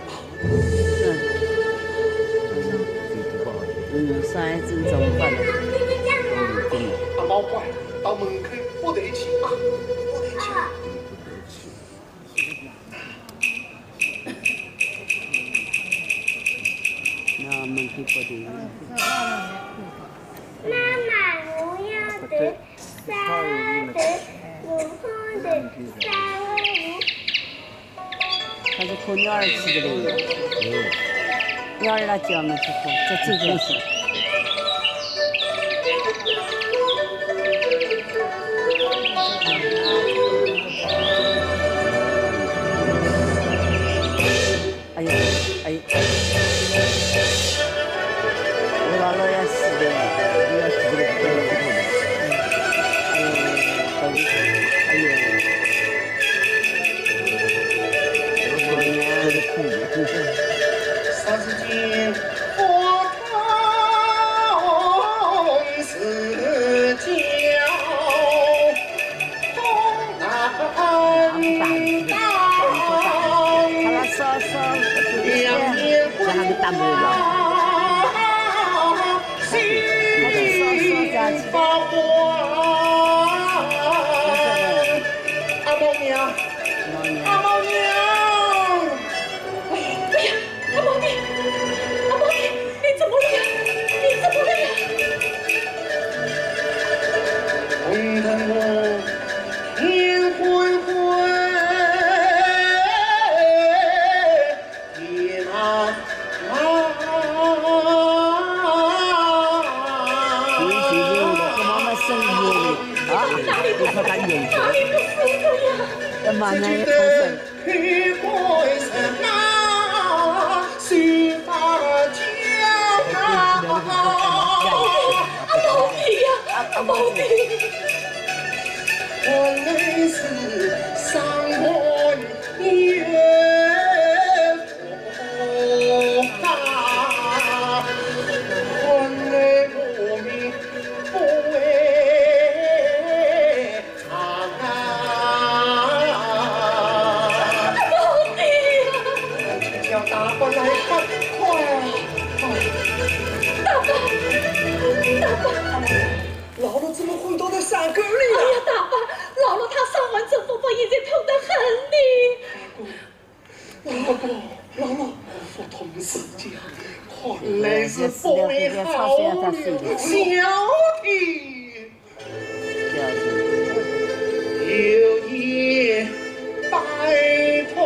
嗯，上一次怎么办的？弟弟这样啊。阿毛乖，到门口剥豆去啊，剥豆去。 那我们去剥豆。妈妈，我要的，三个的，五个的，三个五。他是看鸟儿去的嘞。鸟儿那叫么去看，这真正是。 哎呦，哎，我老老要死的，我要死的，哎呦，哎呦，哎呦，啥时间？ 阿毛娘，阿毛娘！哎呀，哎呀！ 阿毛的，阿毛的，你怎么了呀？你怎么了呀？红灯笼，天昏昏，阿毛病呀，阿毛病。叫大伯来看看。大伯，大伯。老六怎么昏倒在山沟里了？哎呀，大伯，老六他伤寒症发作，已经痛得很呢。 老伯，老伯，腹痛似箭，看来是不会好了。小弟，有言拜托。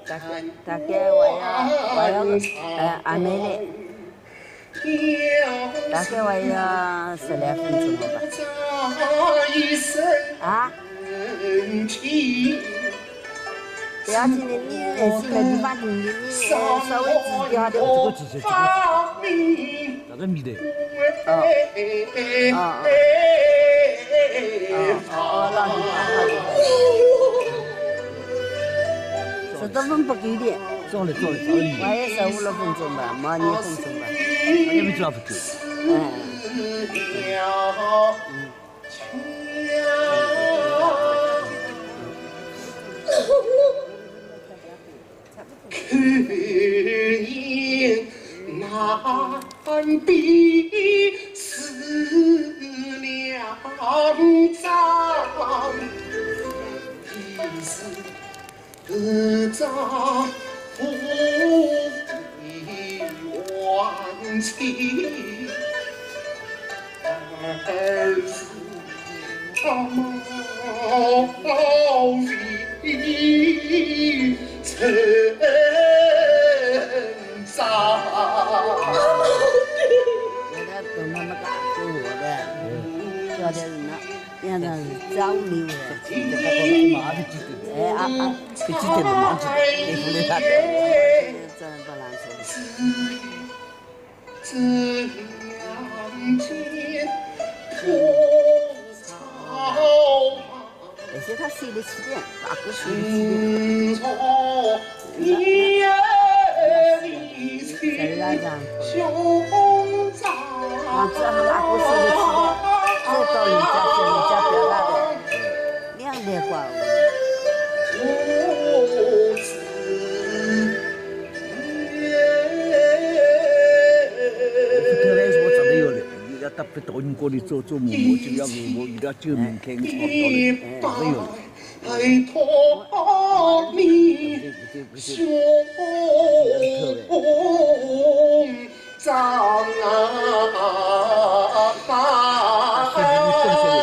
大概，大概我要，我要，呃，阿妹嘞。大概我要十来分钟了吧。啊？不要紧的，你也是没地方停的，你稍微指点点。这个指示，这个指示。 哪个米的？哦。哦，哦，哦，哦，那就好，那就好。十多分不够的。早了，早了，早了。我也十五六分钟吧，没二十分钟吧。那也没多少分钟。哎。嗯。原来跟他们家生活的，叫的是那，现在是张明的。哎，啊，啊，不记得了，忘记了，你不能看。真不难受。 而且他受得起的，阿哥受得起的。再让让，王子和阿哥受得起的，再到人家去，人家不要那个。 两代光。特别是我长得有了，要到别人家里做做嬷嬷，就要我，我一定要救命看，我要了，长得有了。拜托你兄长。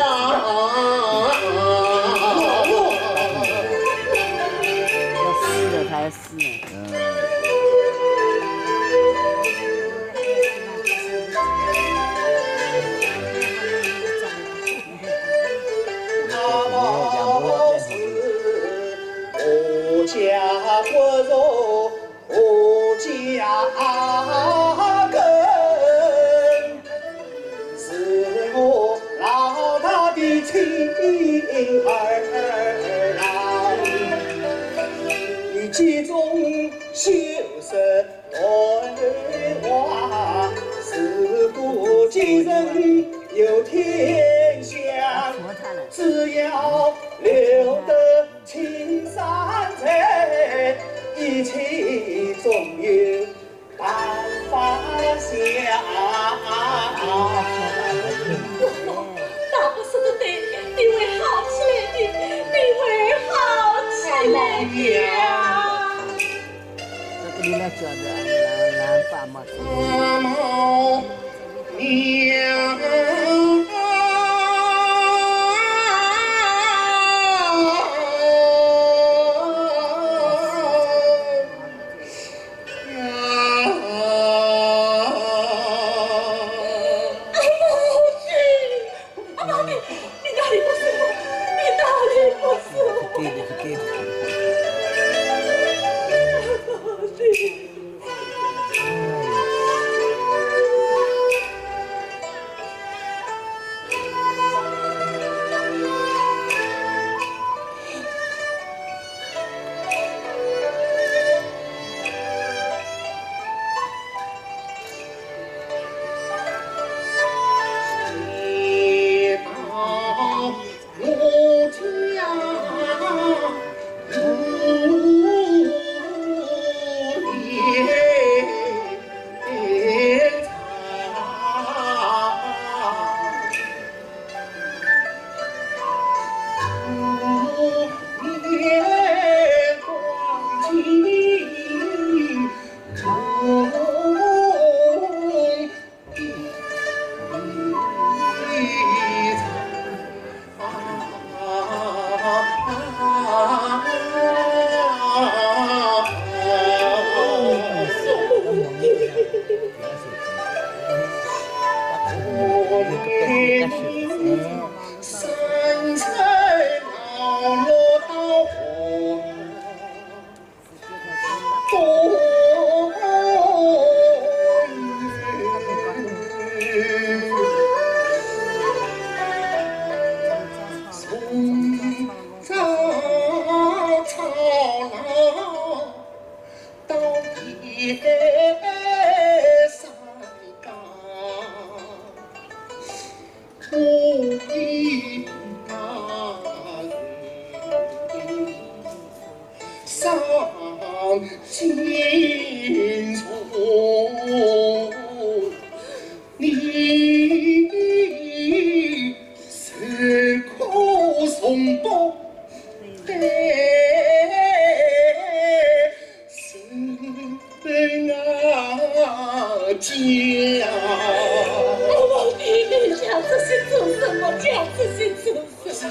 要死了，他要死了。嗯。 大不死的，你会好起来的，你会好起来的。这个你来讲的，俺，俺爸妈。哎，老弟，你讲这些做什么？讲这些做什么？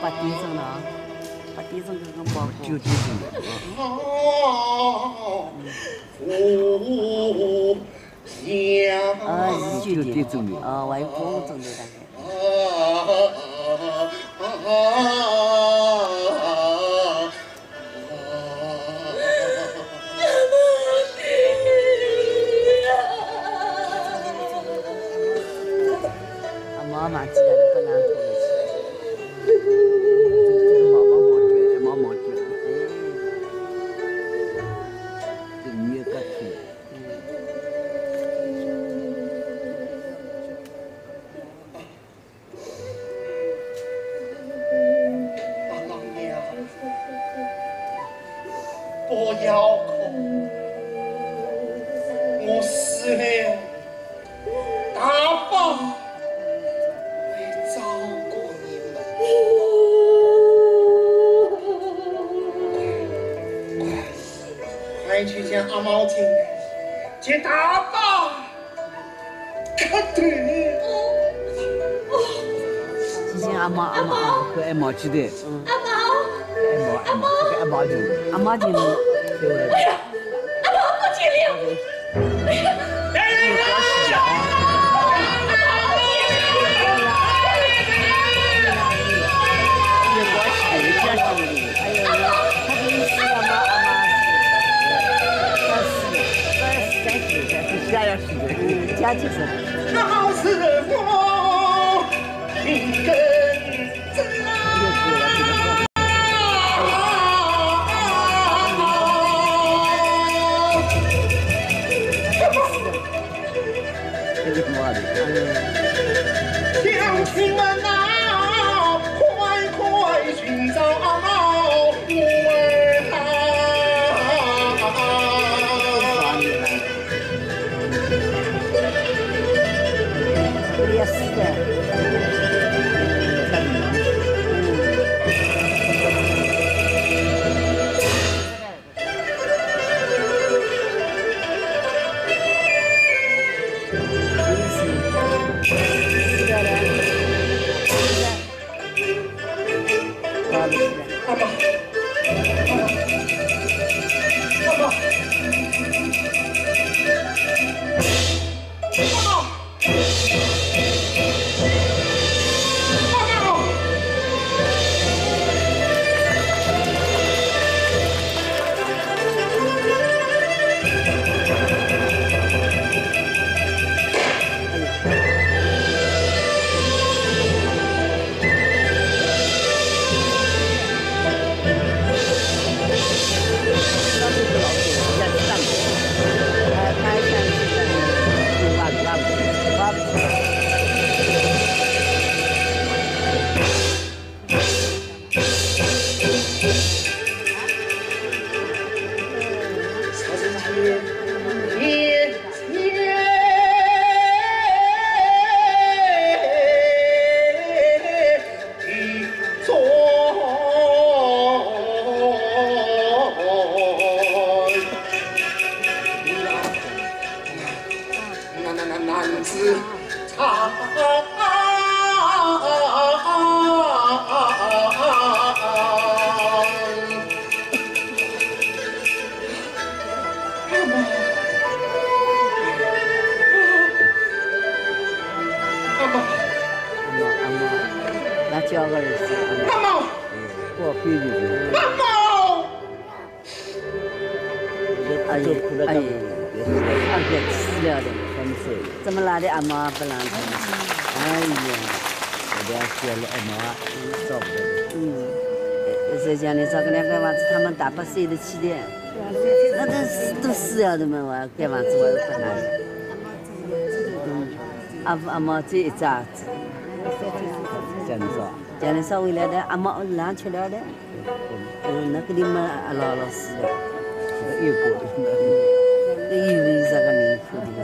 八点钟了啊，八点钟刚刚报过。九点钟了啊。啊，是九点。九点钟了。啊，还有半个钟头大概。啊，妈妈，既然不能同意，这个毛毛毛卷，毛毛卷，哎，这你也敢吃？嗯。 大老爷啊，不要哭，我死了，大伯会照顾你们。快，快，快去叫阿毛进来，叫大伯 之前阿毛，阿毛，阿毛，搿阿毛记得。嗯。阿毛，阿毛，搿阿毛记得。阿毛记得。哎呀，阿毛不见了。哎呀，阿毛不见了。哎呀，阿毛不见了。哎呀，他的意思，阿毛，阿毛是，他是，他是，他是，他是，他是，他是。 乡亲们呐，快快寻找阿毛儿啊！那叫个儿子，妈妈，我比你妈妈。哎呀，哎呀，二十四了的，怎么拉的阿妈不让他？哎呀，我都要死了，阿妈，嗯，找不到。嗯，谁叫你找个两个娃子，他们打不死的气的，那都死都死了的嘛，我要盖房子，我又不拿。嗯，阿阿妈这一只儿子，叫你说。 叫你稍微来点，阿妈冷吃了的。嗯，那个地方阿老老师的，有过的，那有的是个名苦的。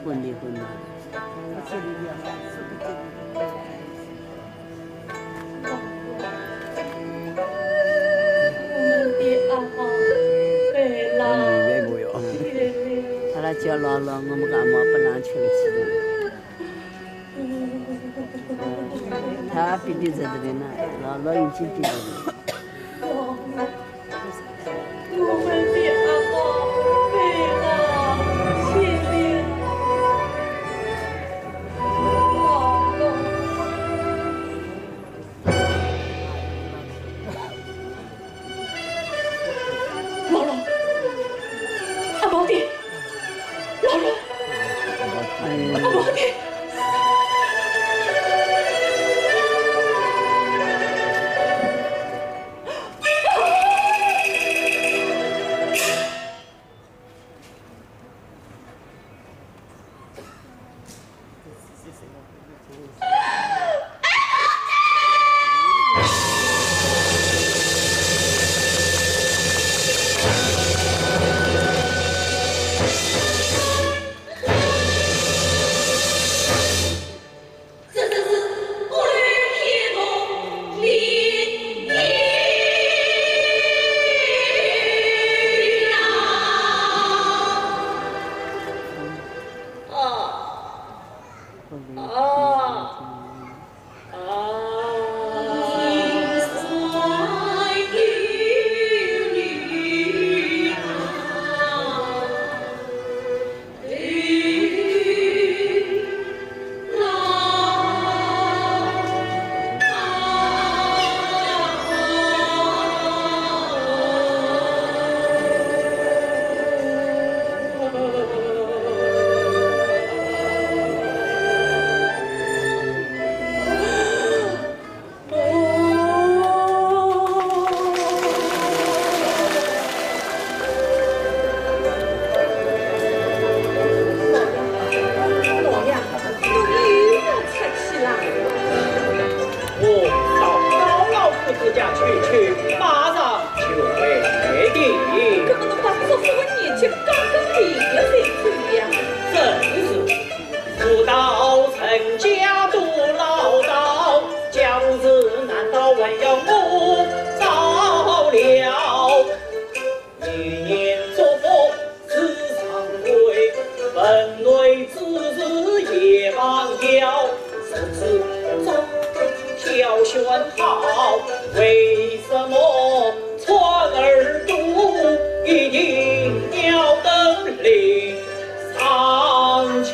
混的混的。 我们的阿宝回来了。阿拉叫老老，我们个阿妈不让吃了去了。他比比这个的呢，老老已经比这个。 我们的阿宝回来了，谢谢。老老，阿宝爹，老老，阿宝爹。 我到高老夫子家去，去，马上就回的。搿么侬把祝福的日脚刚刚定了再走呀？正是。 夫道成家多老道，将士难道还要我照料？一年祝福时常回，坟内之事也忘掉。如此祝挑选好，为什么川儿都一定要等你 上轿。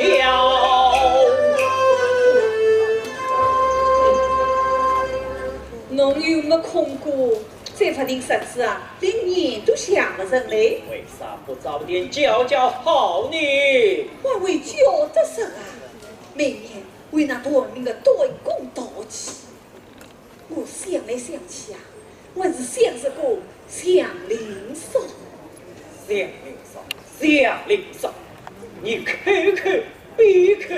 侬又没空过，再发定日子啊，连年都想不成嘞。为啥不早点叫叫好呢？还会叫得成啊？明年为那断命的断供道期。 我想来想去啊，我还是想着个祥林嫂。祥林嫂，祥林嫂，你口口闭口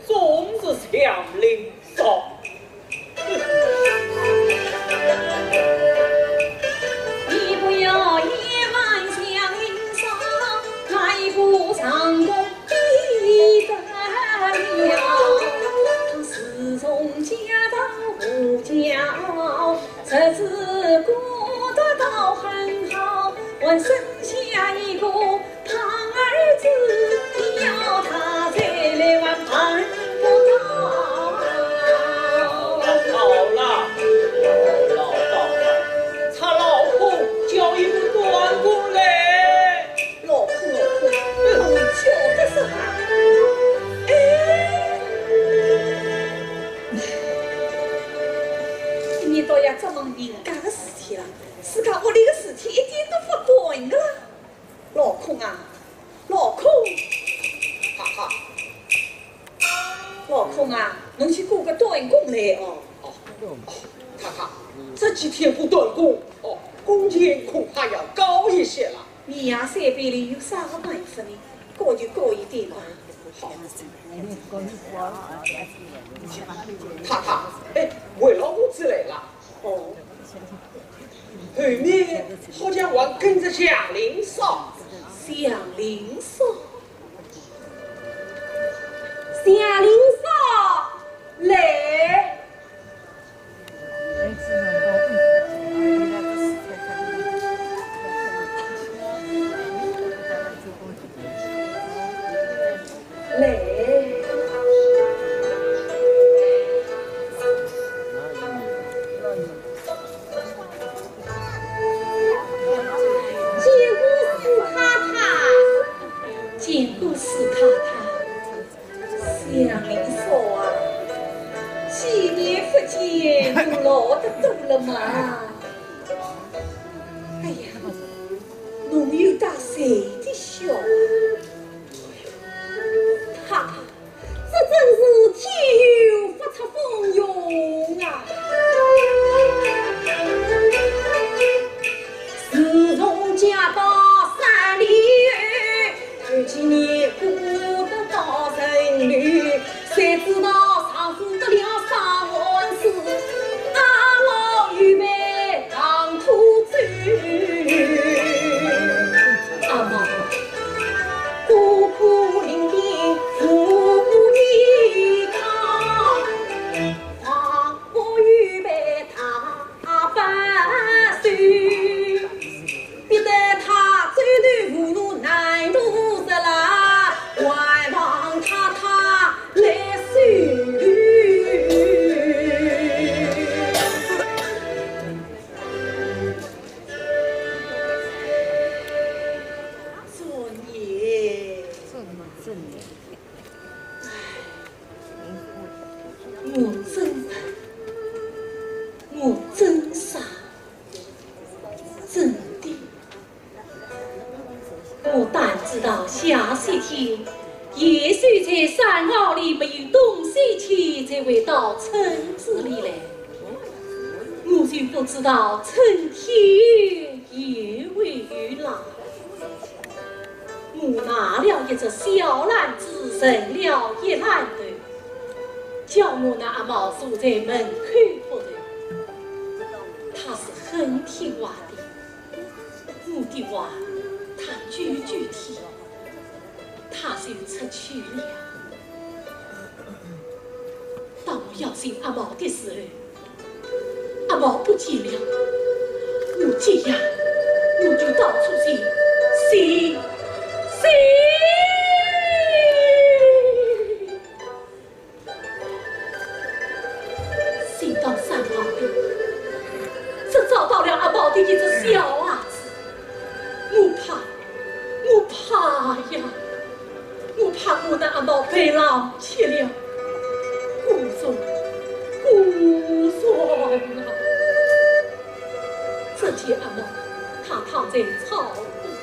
总是祥林嫂。你不要夜晚祥林嫂，来不上工 不得了。自从嫁到吴家，日子过得倒很好，还生下一个胖儿子，要他再来还盼不到。好了，好了，好了，他老婆叫一个断供嘞。 老婆，老婆，我会叫老孔，太太，老孔啊，侬去过个短工来哦。哦，哦，太太，这几天过短工，哦，工钱恐怕要高一些了。你呀，三辈里有啥个办法呢？高就高一点吧。好。太太，哎，回老婆子来了。 哦，后面好像还跟着祥林嫂。祥林嫂，祥林嫂，来。来。 见过四太太。见过四太太。祥林嫂啊，几年不见，侬老得多了嘛。哎呀，侬有大谁的笑啊？太太， 这真是天有不测风云啊！自从嫁到山里后，头几年过得到城里，谁知道丈夫得了伤寒死，阿老又被当土走。阿妈， 孤苦伶仃无依靠，黄花又被大半收，逼得她走投无路难入室啦，还望太太来收留。 作孽。作孽。唉，我真笨，我真傻，真的。我但知道下雪天，鼹鼠在山坳里没有东西吃，才会到村子里来。我就不知道春天 也会有冷。我拿了一只小篮子，盛了一篮头，叫我那阿毛坐在门口不动。他是很听话的，我的话他句句听。 他就出去了。当我要寻阿毛的时候，阿毛不见了。我急呀，我就到处寻，寻，寻。 寻到山坳里，只找到了阿毛的一只小鞋子。我怕，我怕呀，我怕我那阿毛被狼吃了。孤孀，孤孀啊！只见阿毛，他躺在草铺里，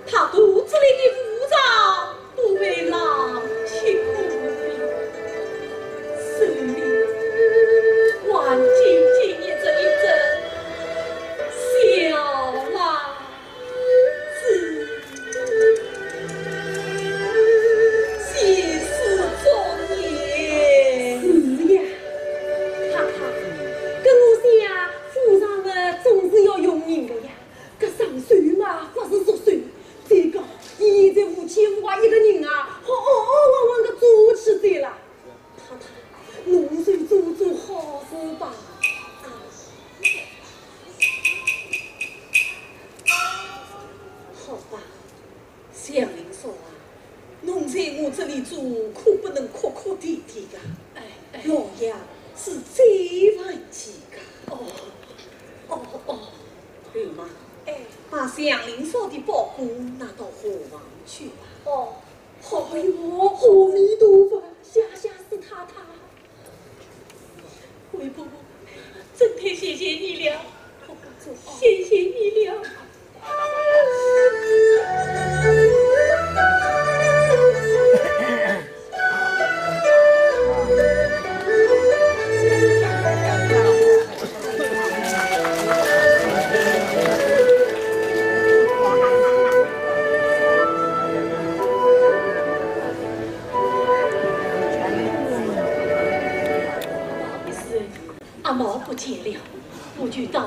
他肚子里的五脏 都被狼吃空了，手里还紧紧捏着一只小篮子。真是作孽。是呀，太太，搿我想府上的总是要用人的呀。 搿上手嘛，勿是熟手，再讲，伊现在无牵无挂一个人啊，好安安稳稳个做起来啦。太太，侬就做做好事吧。啊，好吧，祥林嫂啊， 侬在我这里做，可不能哭哭啼啼呀。哎，哎。老爷是最烦气的。哦，哦，哦。刘妈，哎。把祥林嫂的包裹拿到伙房去吧。哦。哎哟，阿弥陀佛，谢谢四太太。 贵婆，真太谢谢你了，谢谢你了。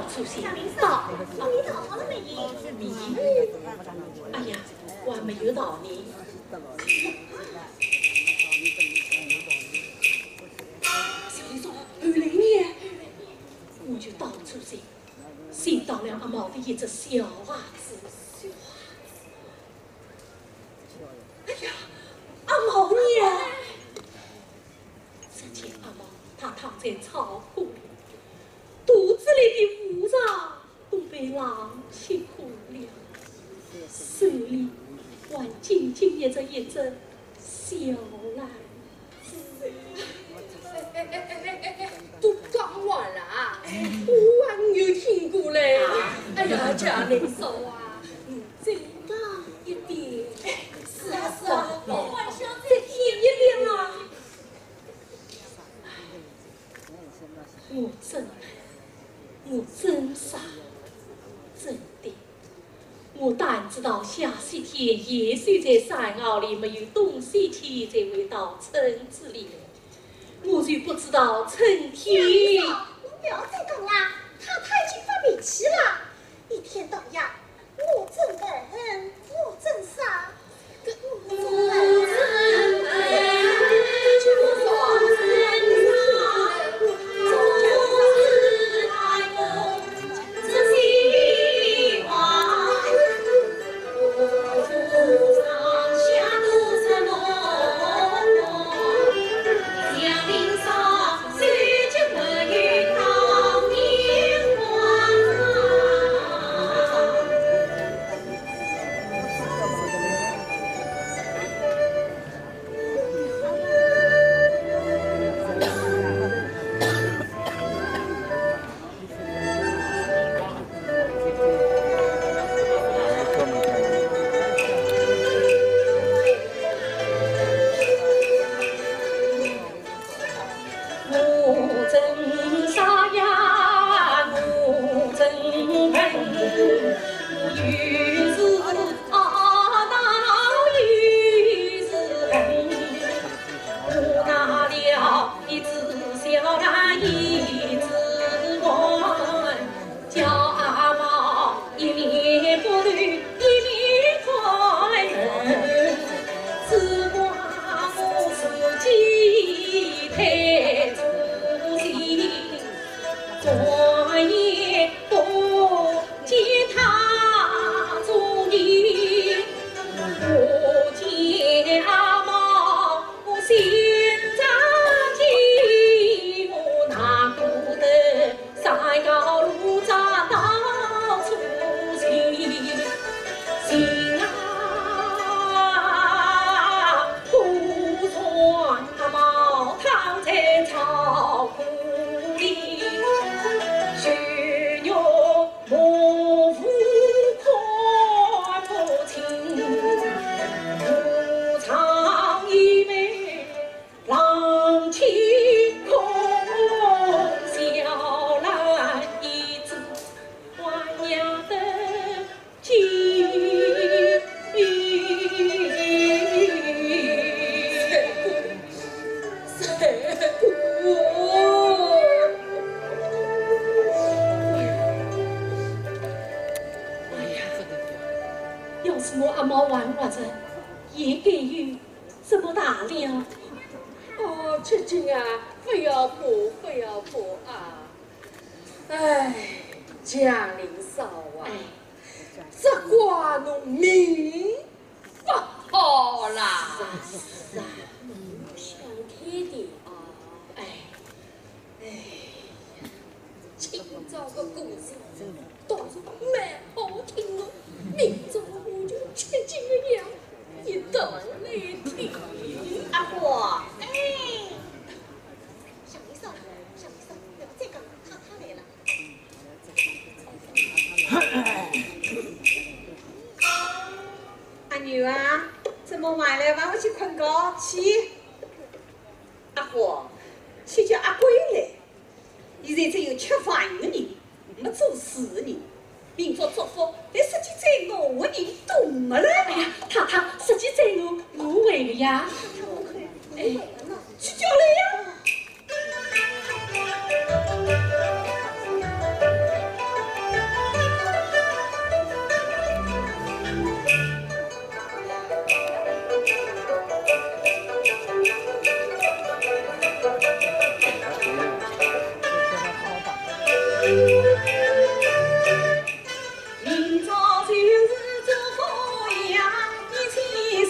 小姐，到。小姐，到了没有？哎呀，我还没有到呢。小姐说，后来呢？我就到处寻，寻到了阿毛的一只小鞋子。小鞋子？哎呀，阿毛呢？ 只见阿毛，他躺在草铺里，肚子里的无常都被狼吃光了，手里还紧紧捏着一只小篮子。哎哎哎哎哎哎，都讲完了啊？我还没有听过嘞。哎呀，家人说啊，你再讲一遍。是啊是啊，我还想再听一遍啊。 我真，我真傻，真的。我但知道下雪天野兽在山坳里，没有冬雪天才会到村子里来。我就不知道春天。侬不要再讲啦，太太已经发脾气了，一天到夜 我真笨，我真傻，我真笨。我真傻呀，我真笨，我有时懊恼有时恨。我拿了一只小篮一只碗， 叫阿毛一面剥头一面开门，只怪我自己太粗心，转眼不见他踪影。我见阿毛心着急，我哪顾得 山高路窄到处寻，寻啊，苦酸阿毛躺在草铺里，血肉模糊看不清，无常已被 狼吃空，小篮一只，还要得及。哎呀，要是我阿毛还活着，也该有 这么大了。哦，七姐啊，不要怕，不要怕啊。哎，祥林嫂啊，哎。只怪侬命不好啦。是啊，是啊。想开点啊。哎。 哎呀，今朝个故事倒是蛮好听哦，明朝我就吃惊个样，一道来听。阿花。哎。祥林嫂，祥林嫂，不要再讲了，太太来了。阿牛啊，这么晚了，还不去困觉？去。 阿花，去叫阿贵来。现在只有吃饭的人，没做事的人。明朝祝福，连说起再我的人都没了。哎呀，太太，说起再我，我会的呀。哎，去叫来呀。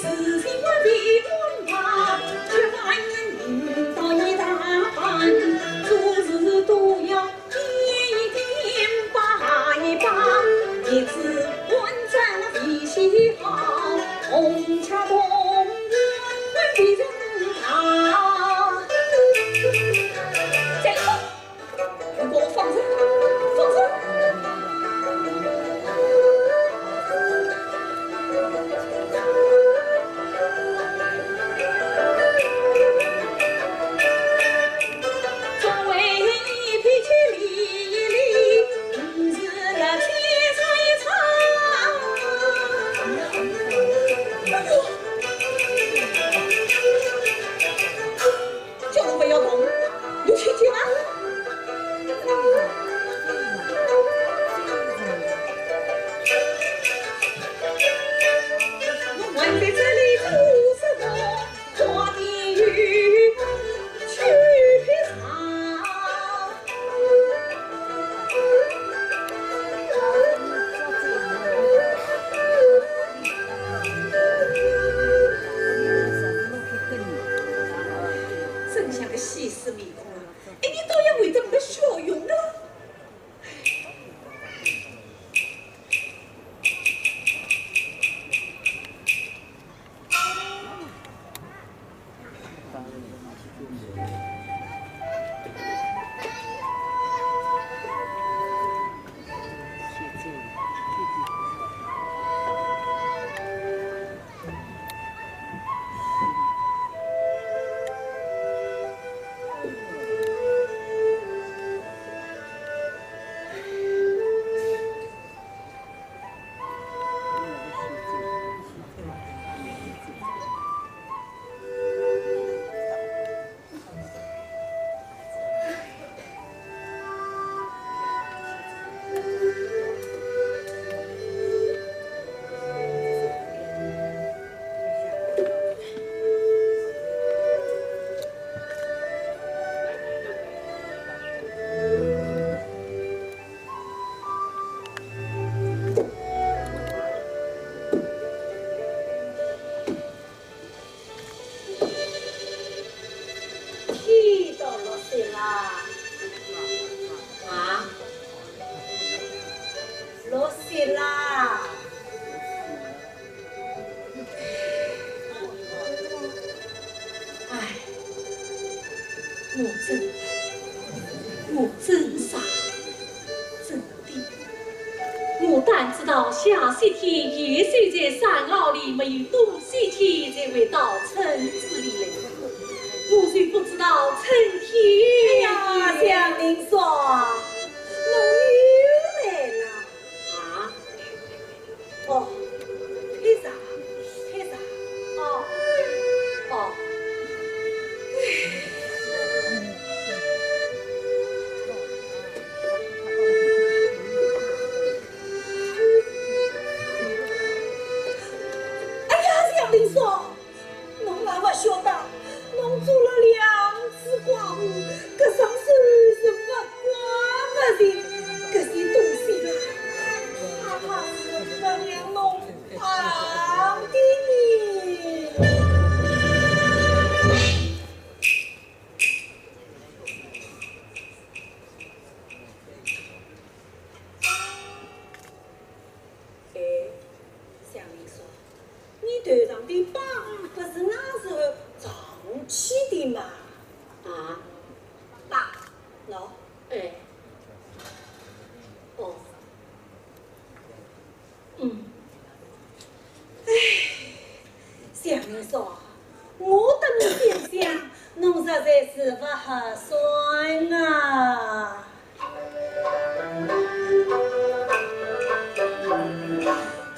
再来一遍。 给我放肆，放肆！哎呦！ 叫我不要动，你听见吗？我们在这里做什么？花的雨去披上。 真像个西施面孔啊！哎，你倒也会得没笑容了。 天都落雪啦！啊？落雪啦！哎，我真，我真傻，真 我但知道下雪天鼹鼠在山坳里，没有东西吃才会到村子里来。我就不知道春天。哎呀，祥林嫂，侬又来了。啊？哦，黑啥？黑啥？哦，哦。 哎呀，祥林嫂，侬也勿晓得，侬做了两次寡妇，搿双手是勿干勿净，搿些东西啊，怕怕是勿让侬碰的呢。 哎，祥林嫂，你头上的疤不是那时候长起的吗？啊？疤？喏。哎。哦。嗯。哎，祥林嫂，我搭侬想想，侬实在是勿合算啊。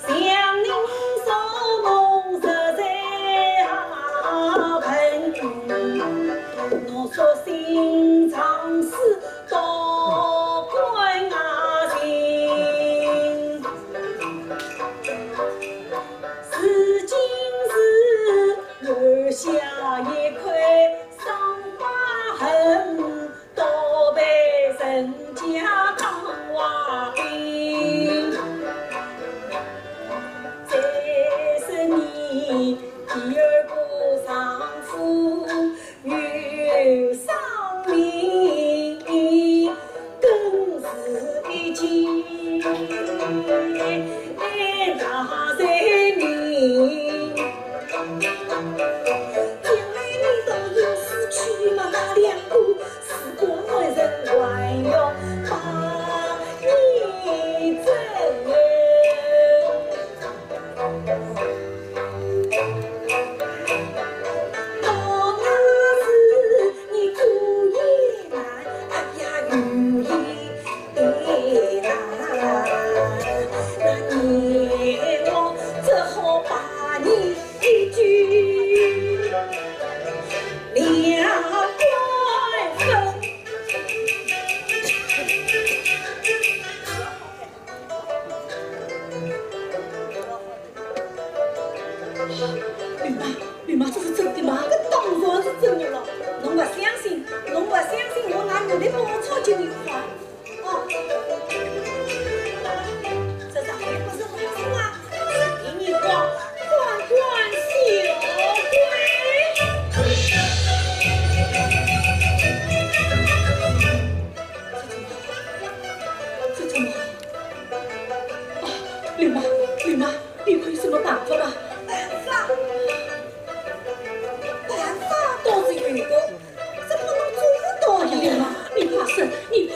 祥林嫂，侬实在好笨，侬说新唱诗多关啊情。如今是留下一块伤疤痕，倒被人第二个丈夫有生命更是一计，大罪名。将来你到阴司去嘛，那两个是官人还要把你整。 吕妈，吕妈，这是真的吗？搿当然是真的了。侬勿相信，侬勿相信，我拿我的包抄给你看。哦，这上面不是红字吗？给你看，官官小鬼。这怎么？这怎么？啊，吕妈，吕妈， 你可有什么办法吗？办法？办法倒是有个，只怕侬做勿到呀。哎呀，你快说，你快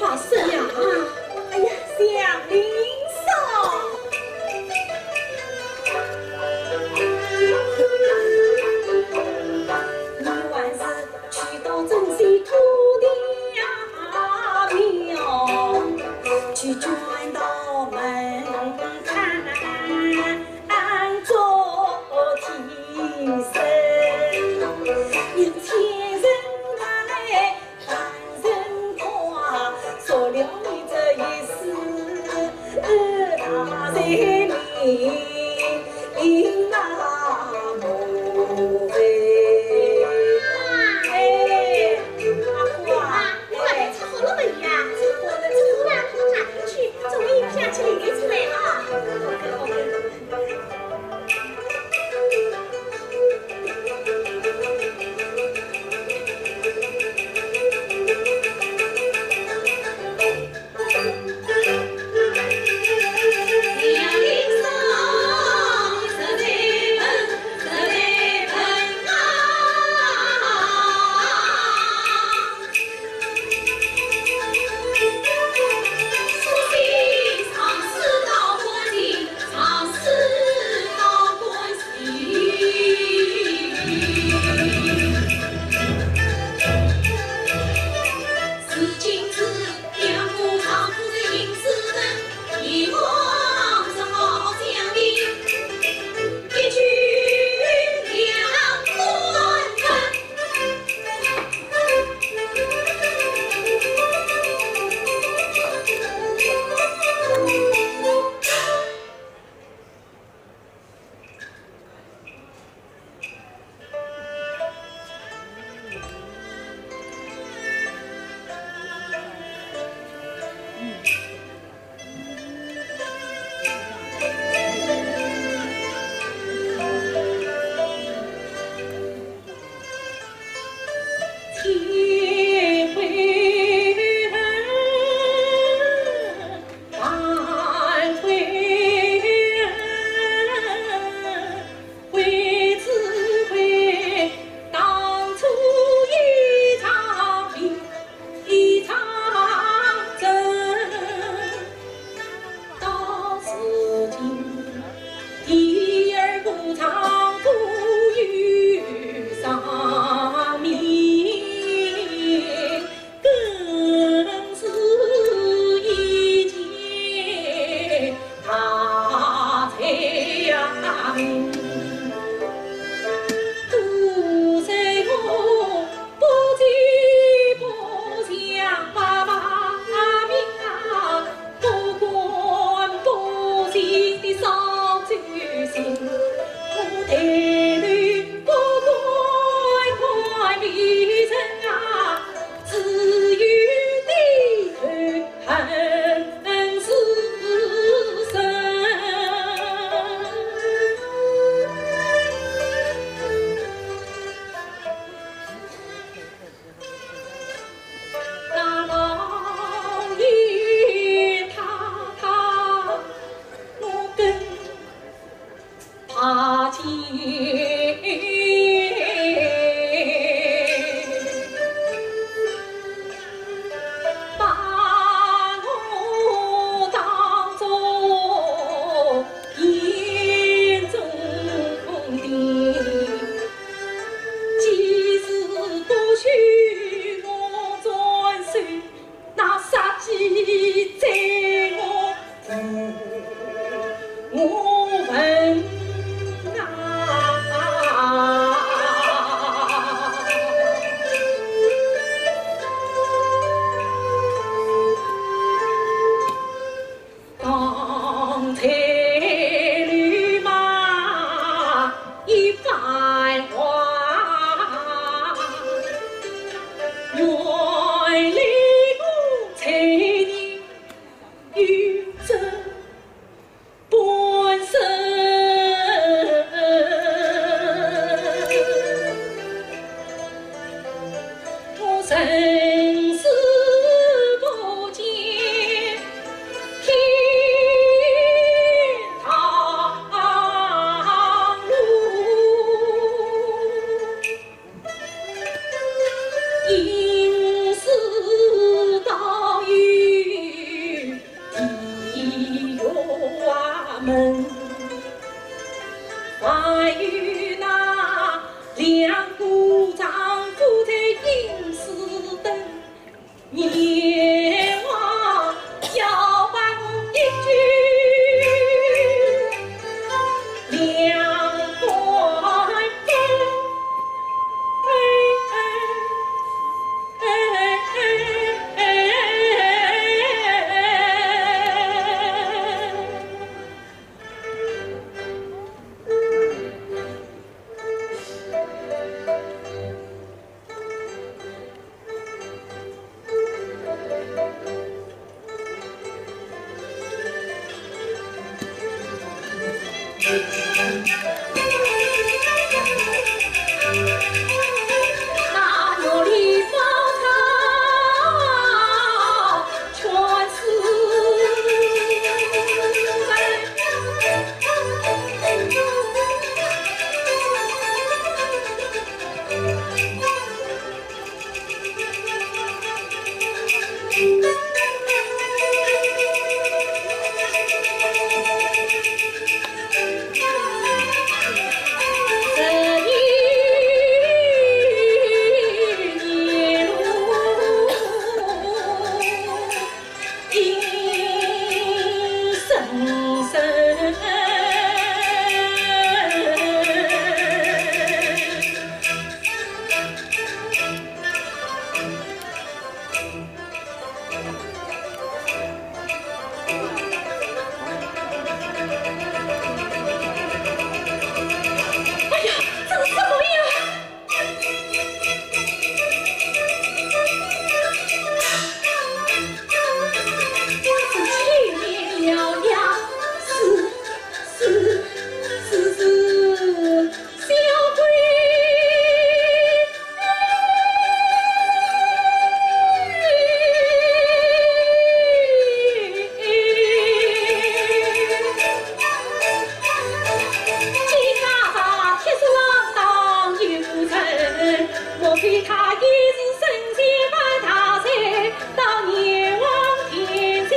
非他已是圣贤般大才，到阎王殿前。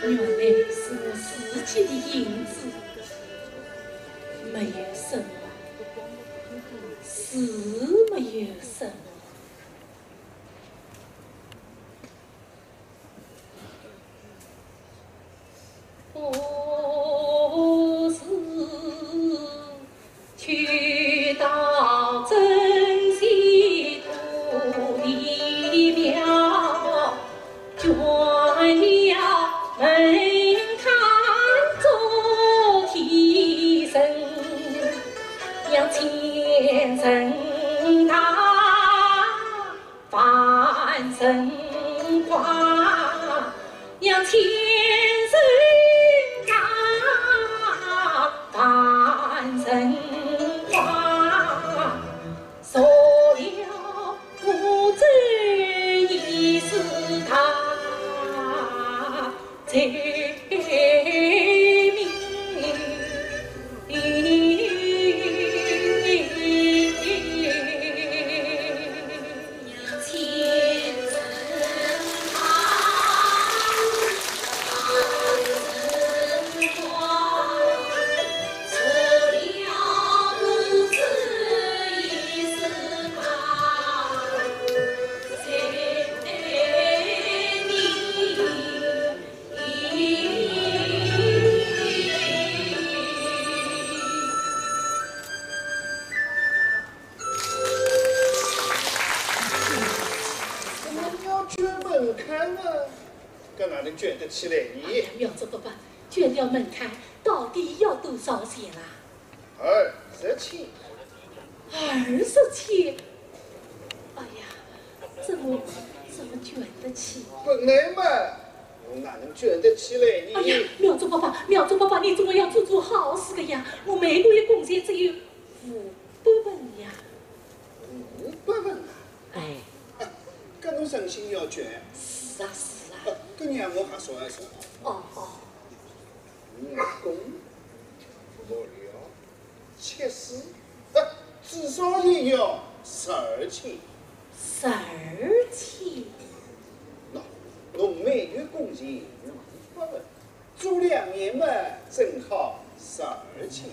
原来是我自己的影子，没有什么，是没有什么。 不是去到真仙土地庙，捐了门槛做替身，要虔诚大 半生光，要千岁啊，半生光，做了不知已是大罪名。 怎么要捐门槛呢？搿哪能捐得起来呢？哎呀，妙珠伯伯，捐掉门槛，到底要多少钱啦？二十千。二十千？哎呀，怎么，怎么捐得起？本来嘛，我哪能捐得起来呢？哎呀，妙珠伯伯，妙珠伯伯，你总归要做做好事的呀！我每个月工钱只有 五百文呀。五百文啊？哎。啊，搿侬诚心要捐？是啊，是啊。啊，搿让我也算一算。哦，哦。五工，六料，七四，啊，至少也要十二千。十二千？喏，侬每月工钱五百文， 做两年嘛，正好十二千。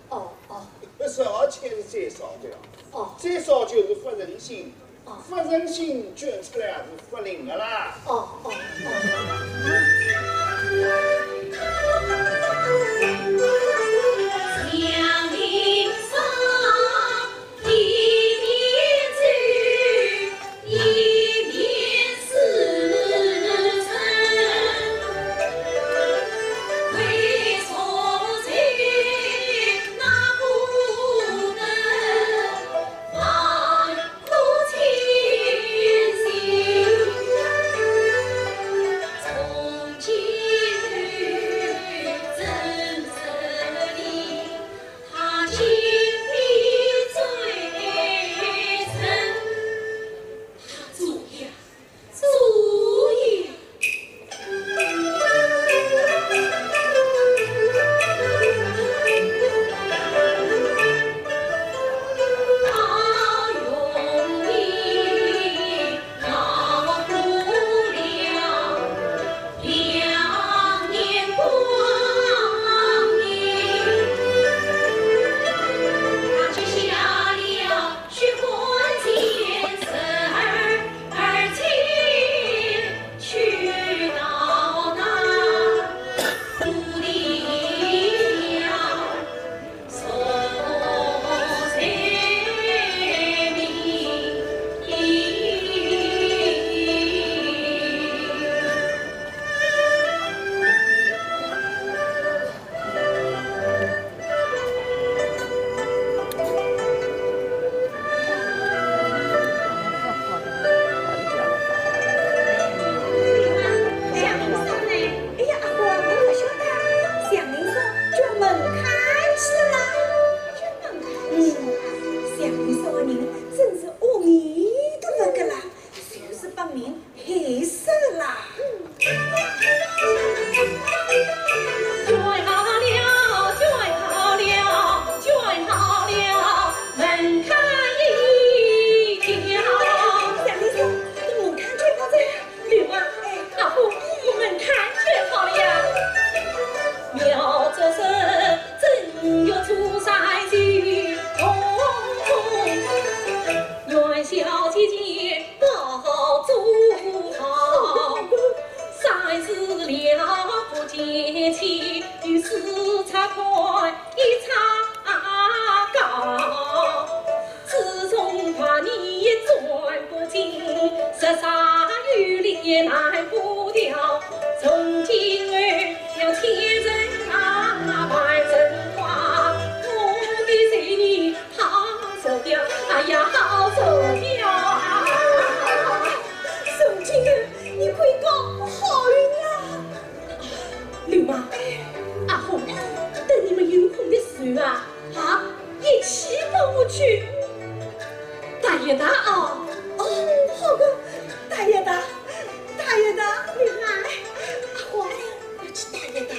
哦，哦。搿十二千是最少的啊。哦。最少就是勿诚心，哦。勿诚心捐出来也是勿灵的啦。哦，哦，哦。名黑色啦。卷好了，卷好了，卷好了，门开一条。小丽说，这门开就好哉。对吧？哎，阿虎，我们看就好了呀。妙作是正月初三是红红，元宵期间 包做好，三十两不见钱，有四尺宽一尺高。自从百年转不进，十三有里难不掉。从今后要千人啊，万人花，我的罪孽 好受的，哎呀，好受的啊！宋金儿，你快讲好运啊！刘妈，阿红，等你们有空的时候啊，啊，一起帮我去打一打啊。哦，好的，打一打，打一打。刘妈，哎，阿红，要去打一打。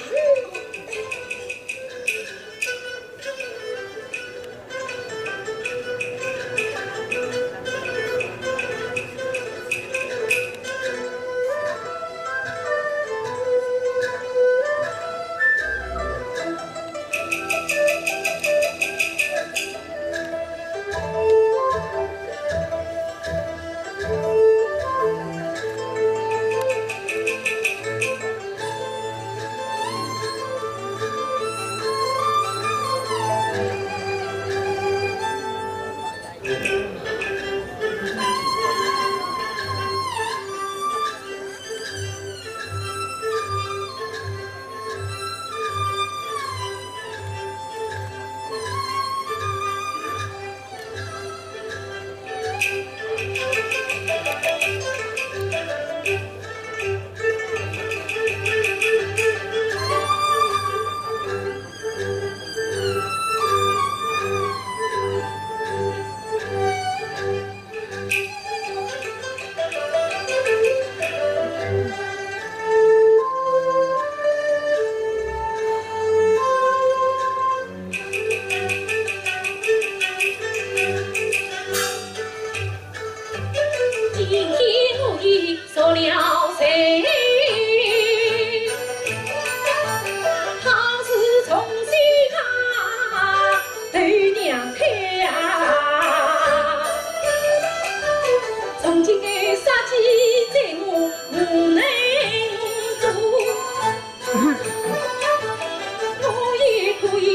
今天我已受了罪，好事从心啊，头娘胎啊，从今杀鸡宰母无能做。 我也可以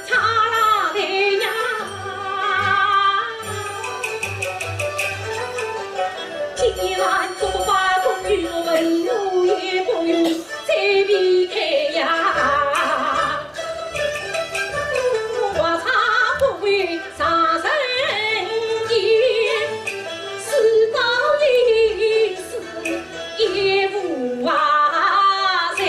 插拉队呀。既然做法不与我们，我也不用再避开呀。我还差不会 上人间，世道一世也无话说。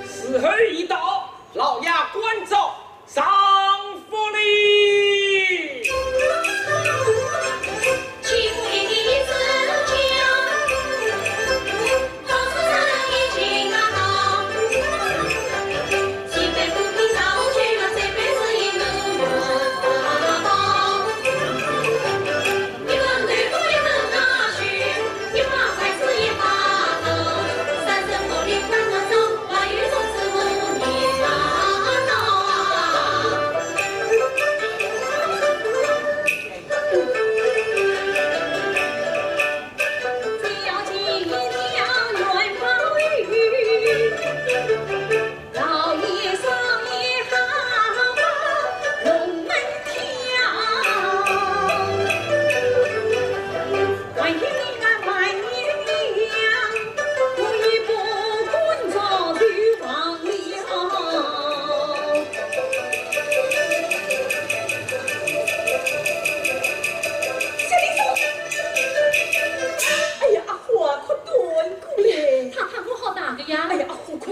时候已到，老爷关照上福礼。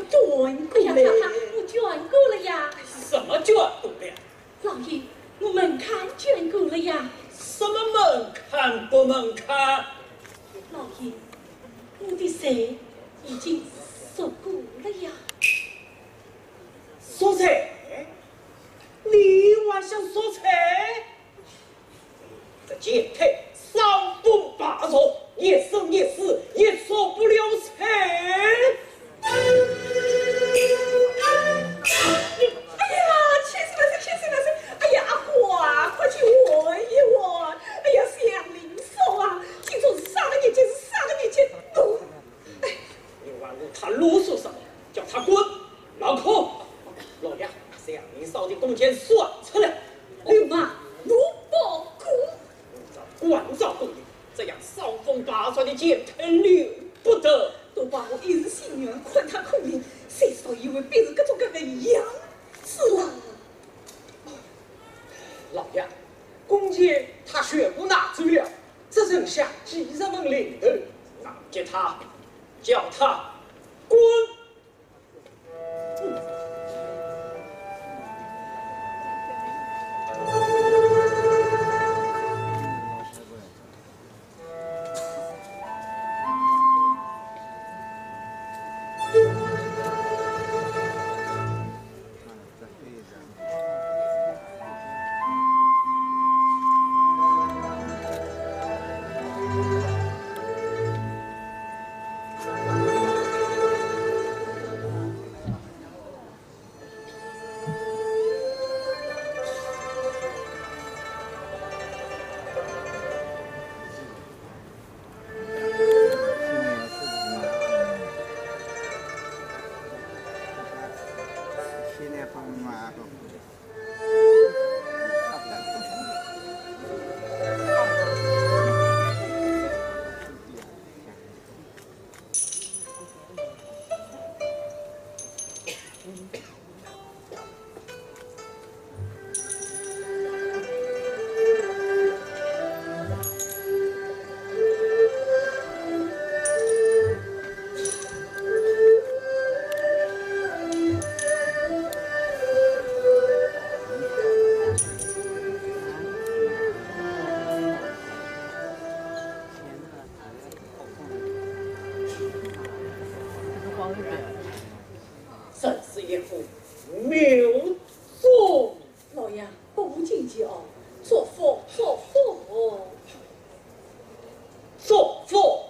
捐过了。哎呀，太太，我捐过了呀。什么捐过了？老爷，我门槛捐过了呀。什么门槛不门槛？老爷，我的罪已经赎过了呀。赎罪？你还想赎罪？ 这贱胚，伤风败俗，一生一世也赎不了罪。哎呀，千岁万岁，千岁万岁！哎呀，阿花，快去问一问。哎呀，祥林嫂啊，今朝是啥个日节？是啥个日节？侬…… 哎，你还和他啰嗦什么？叫他滚！老孔，老爷，祥林嫂的工钱算出来。流氓，奴包公！官造官造公，这样伤风败俗的贱胚留不得。都怪我一时心软，看他可怜，谁知道以后变成各种各样的样子啦。老爷，工钱他全部拿走了，只剩下几十文零头，拿给他， 叫他滚！真是一副妙种。老爷，恭敬哦，祝福，祝福。祝福。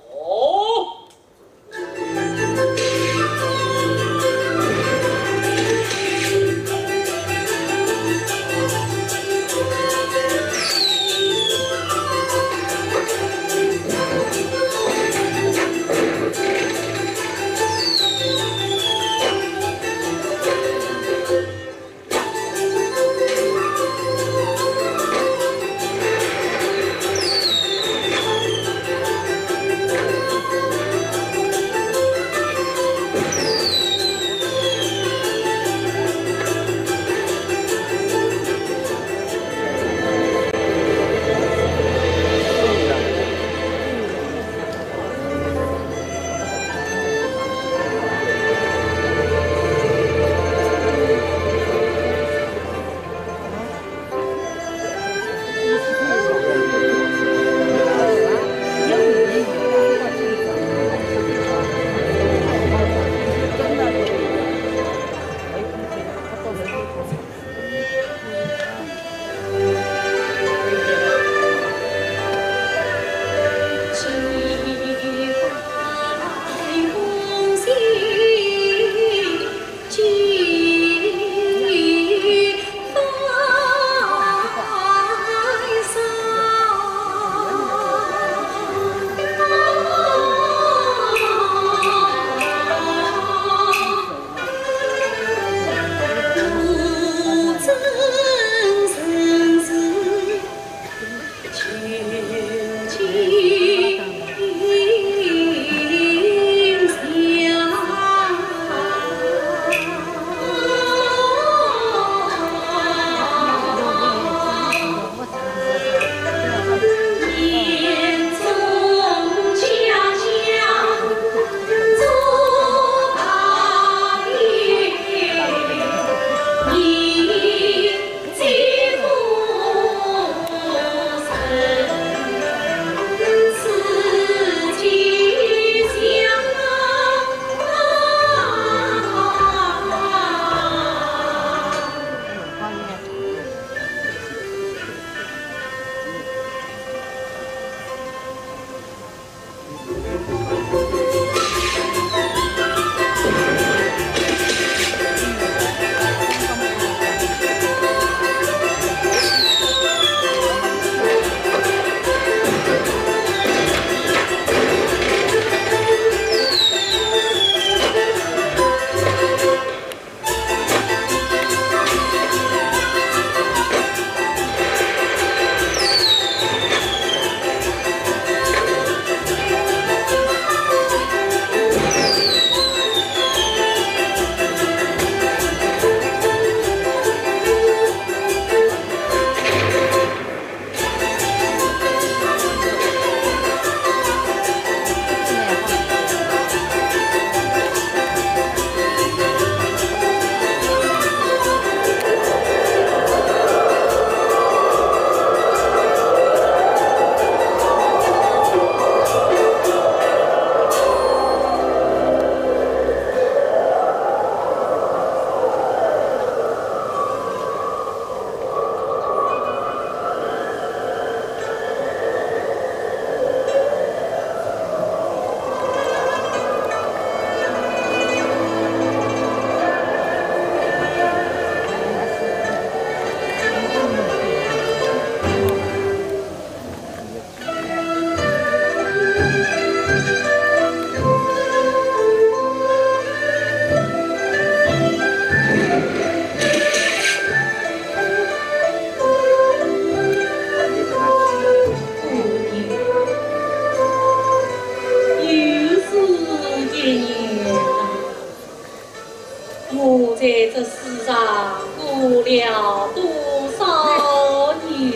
我在这世上过了多少年？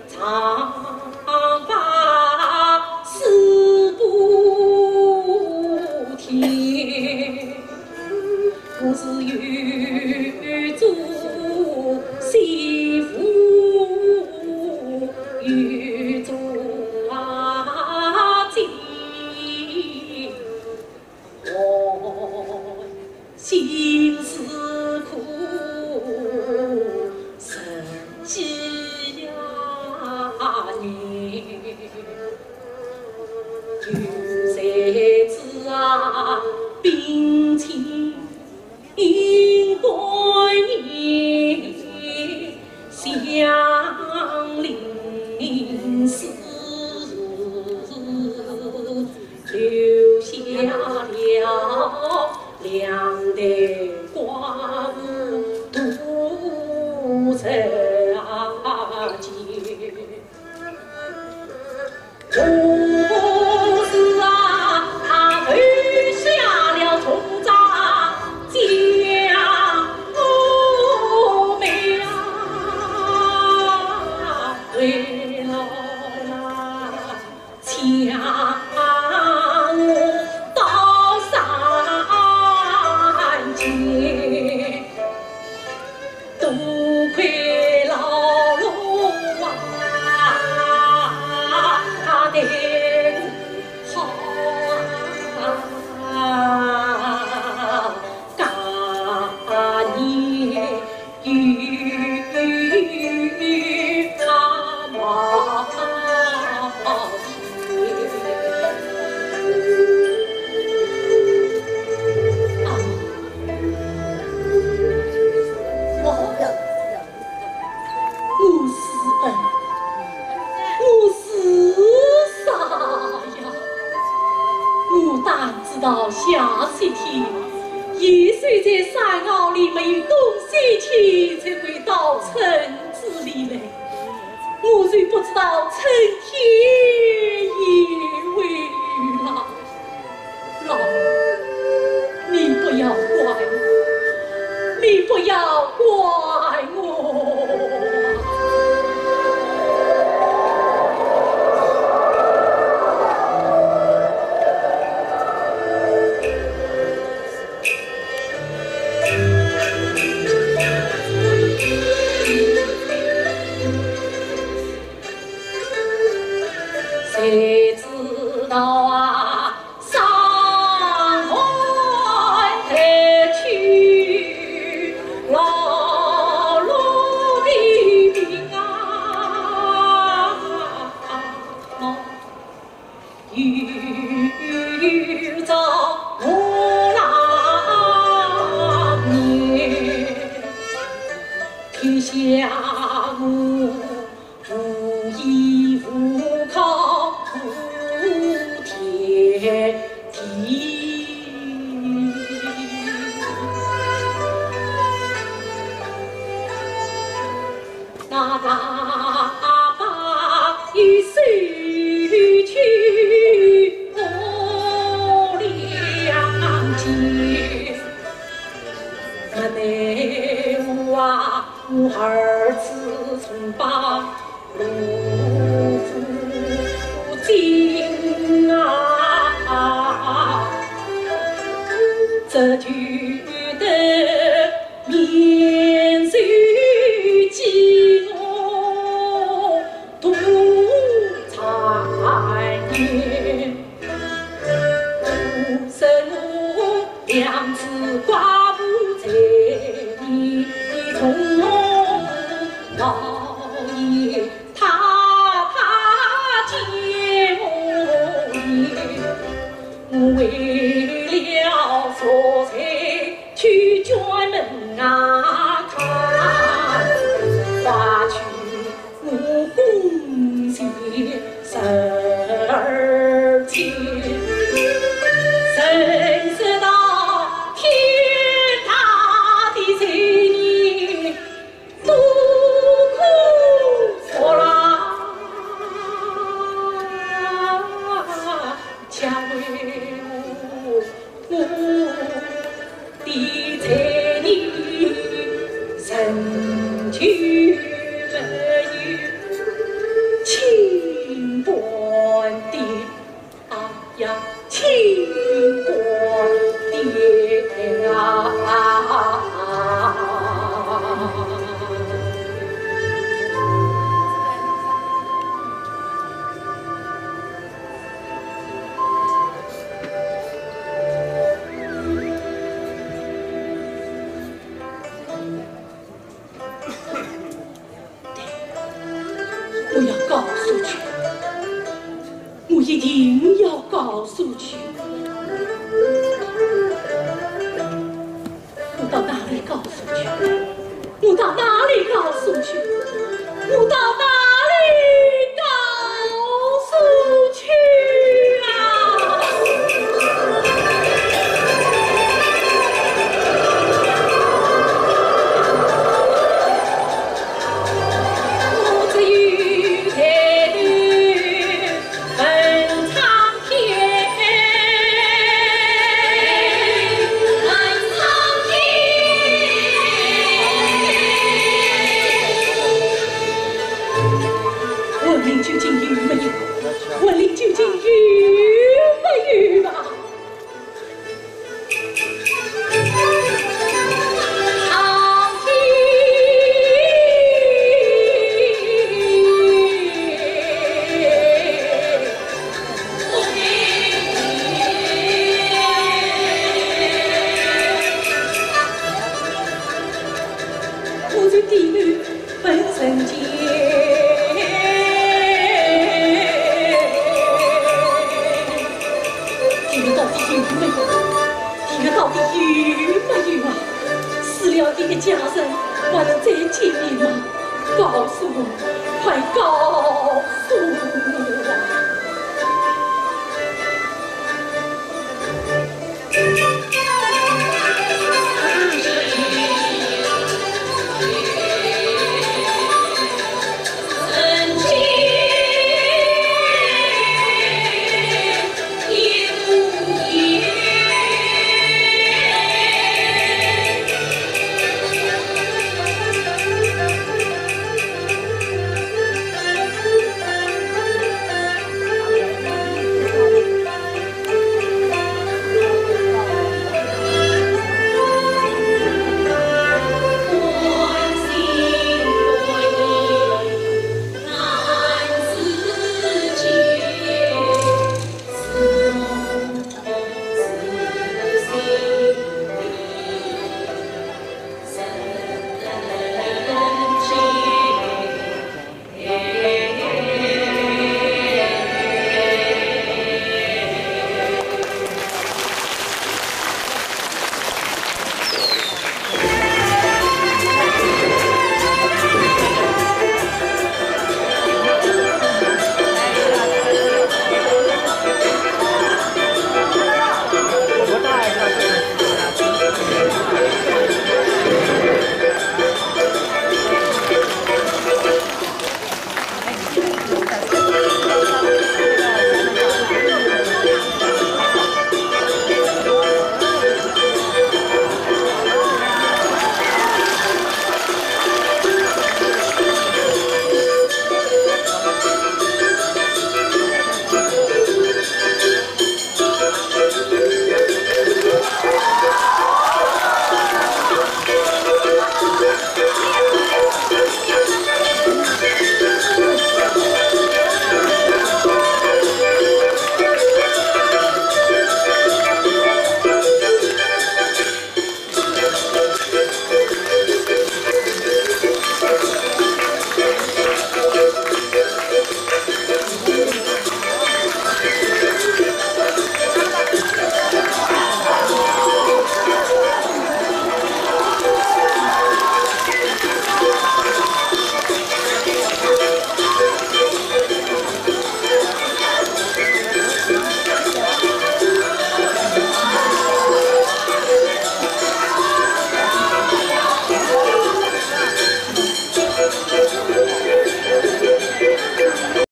长但知道下雪天，野兽在山坳里没有东西吃，才会到村子里来。我虽不知道春天也会来。老爷，你不要怪我，你不要怪我。 谁知道啊，山外来去劳碌的兵啊， 有着我那年，天下我无依无靠无天地。 那大伯一手去我两肩，我奈何啊，我儿子从把路不进啊，这就得 免受饥饿多残年。我生我两子寡妇在你中，老爷 太太见我也，我为了做贼去专门啊看，花去我弓箭十二箭，谁知道天大的罪孽 多可说啦，假为我，我的罪孽仍旧没有清白的。 哎呀，清官的啊！我要告诉去，我一定要告诉去。我到哪里告诉去？我到哪里告诉去？我到哪里告诉去啊？ 我只有抬头问苍天，问苍天。文林究竟有没有？文林究竟有没有啊？ 我就低头问人间。这个到底有没有？这个到底有没有啊？死了的一家人还能再见面吗？告诉我，快告诉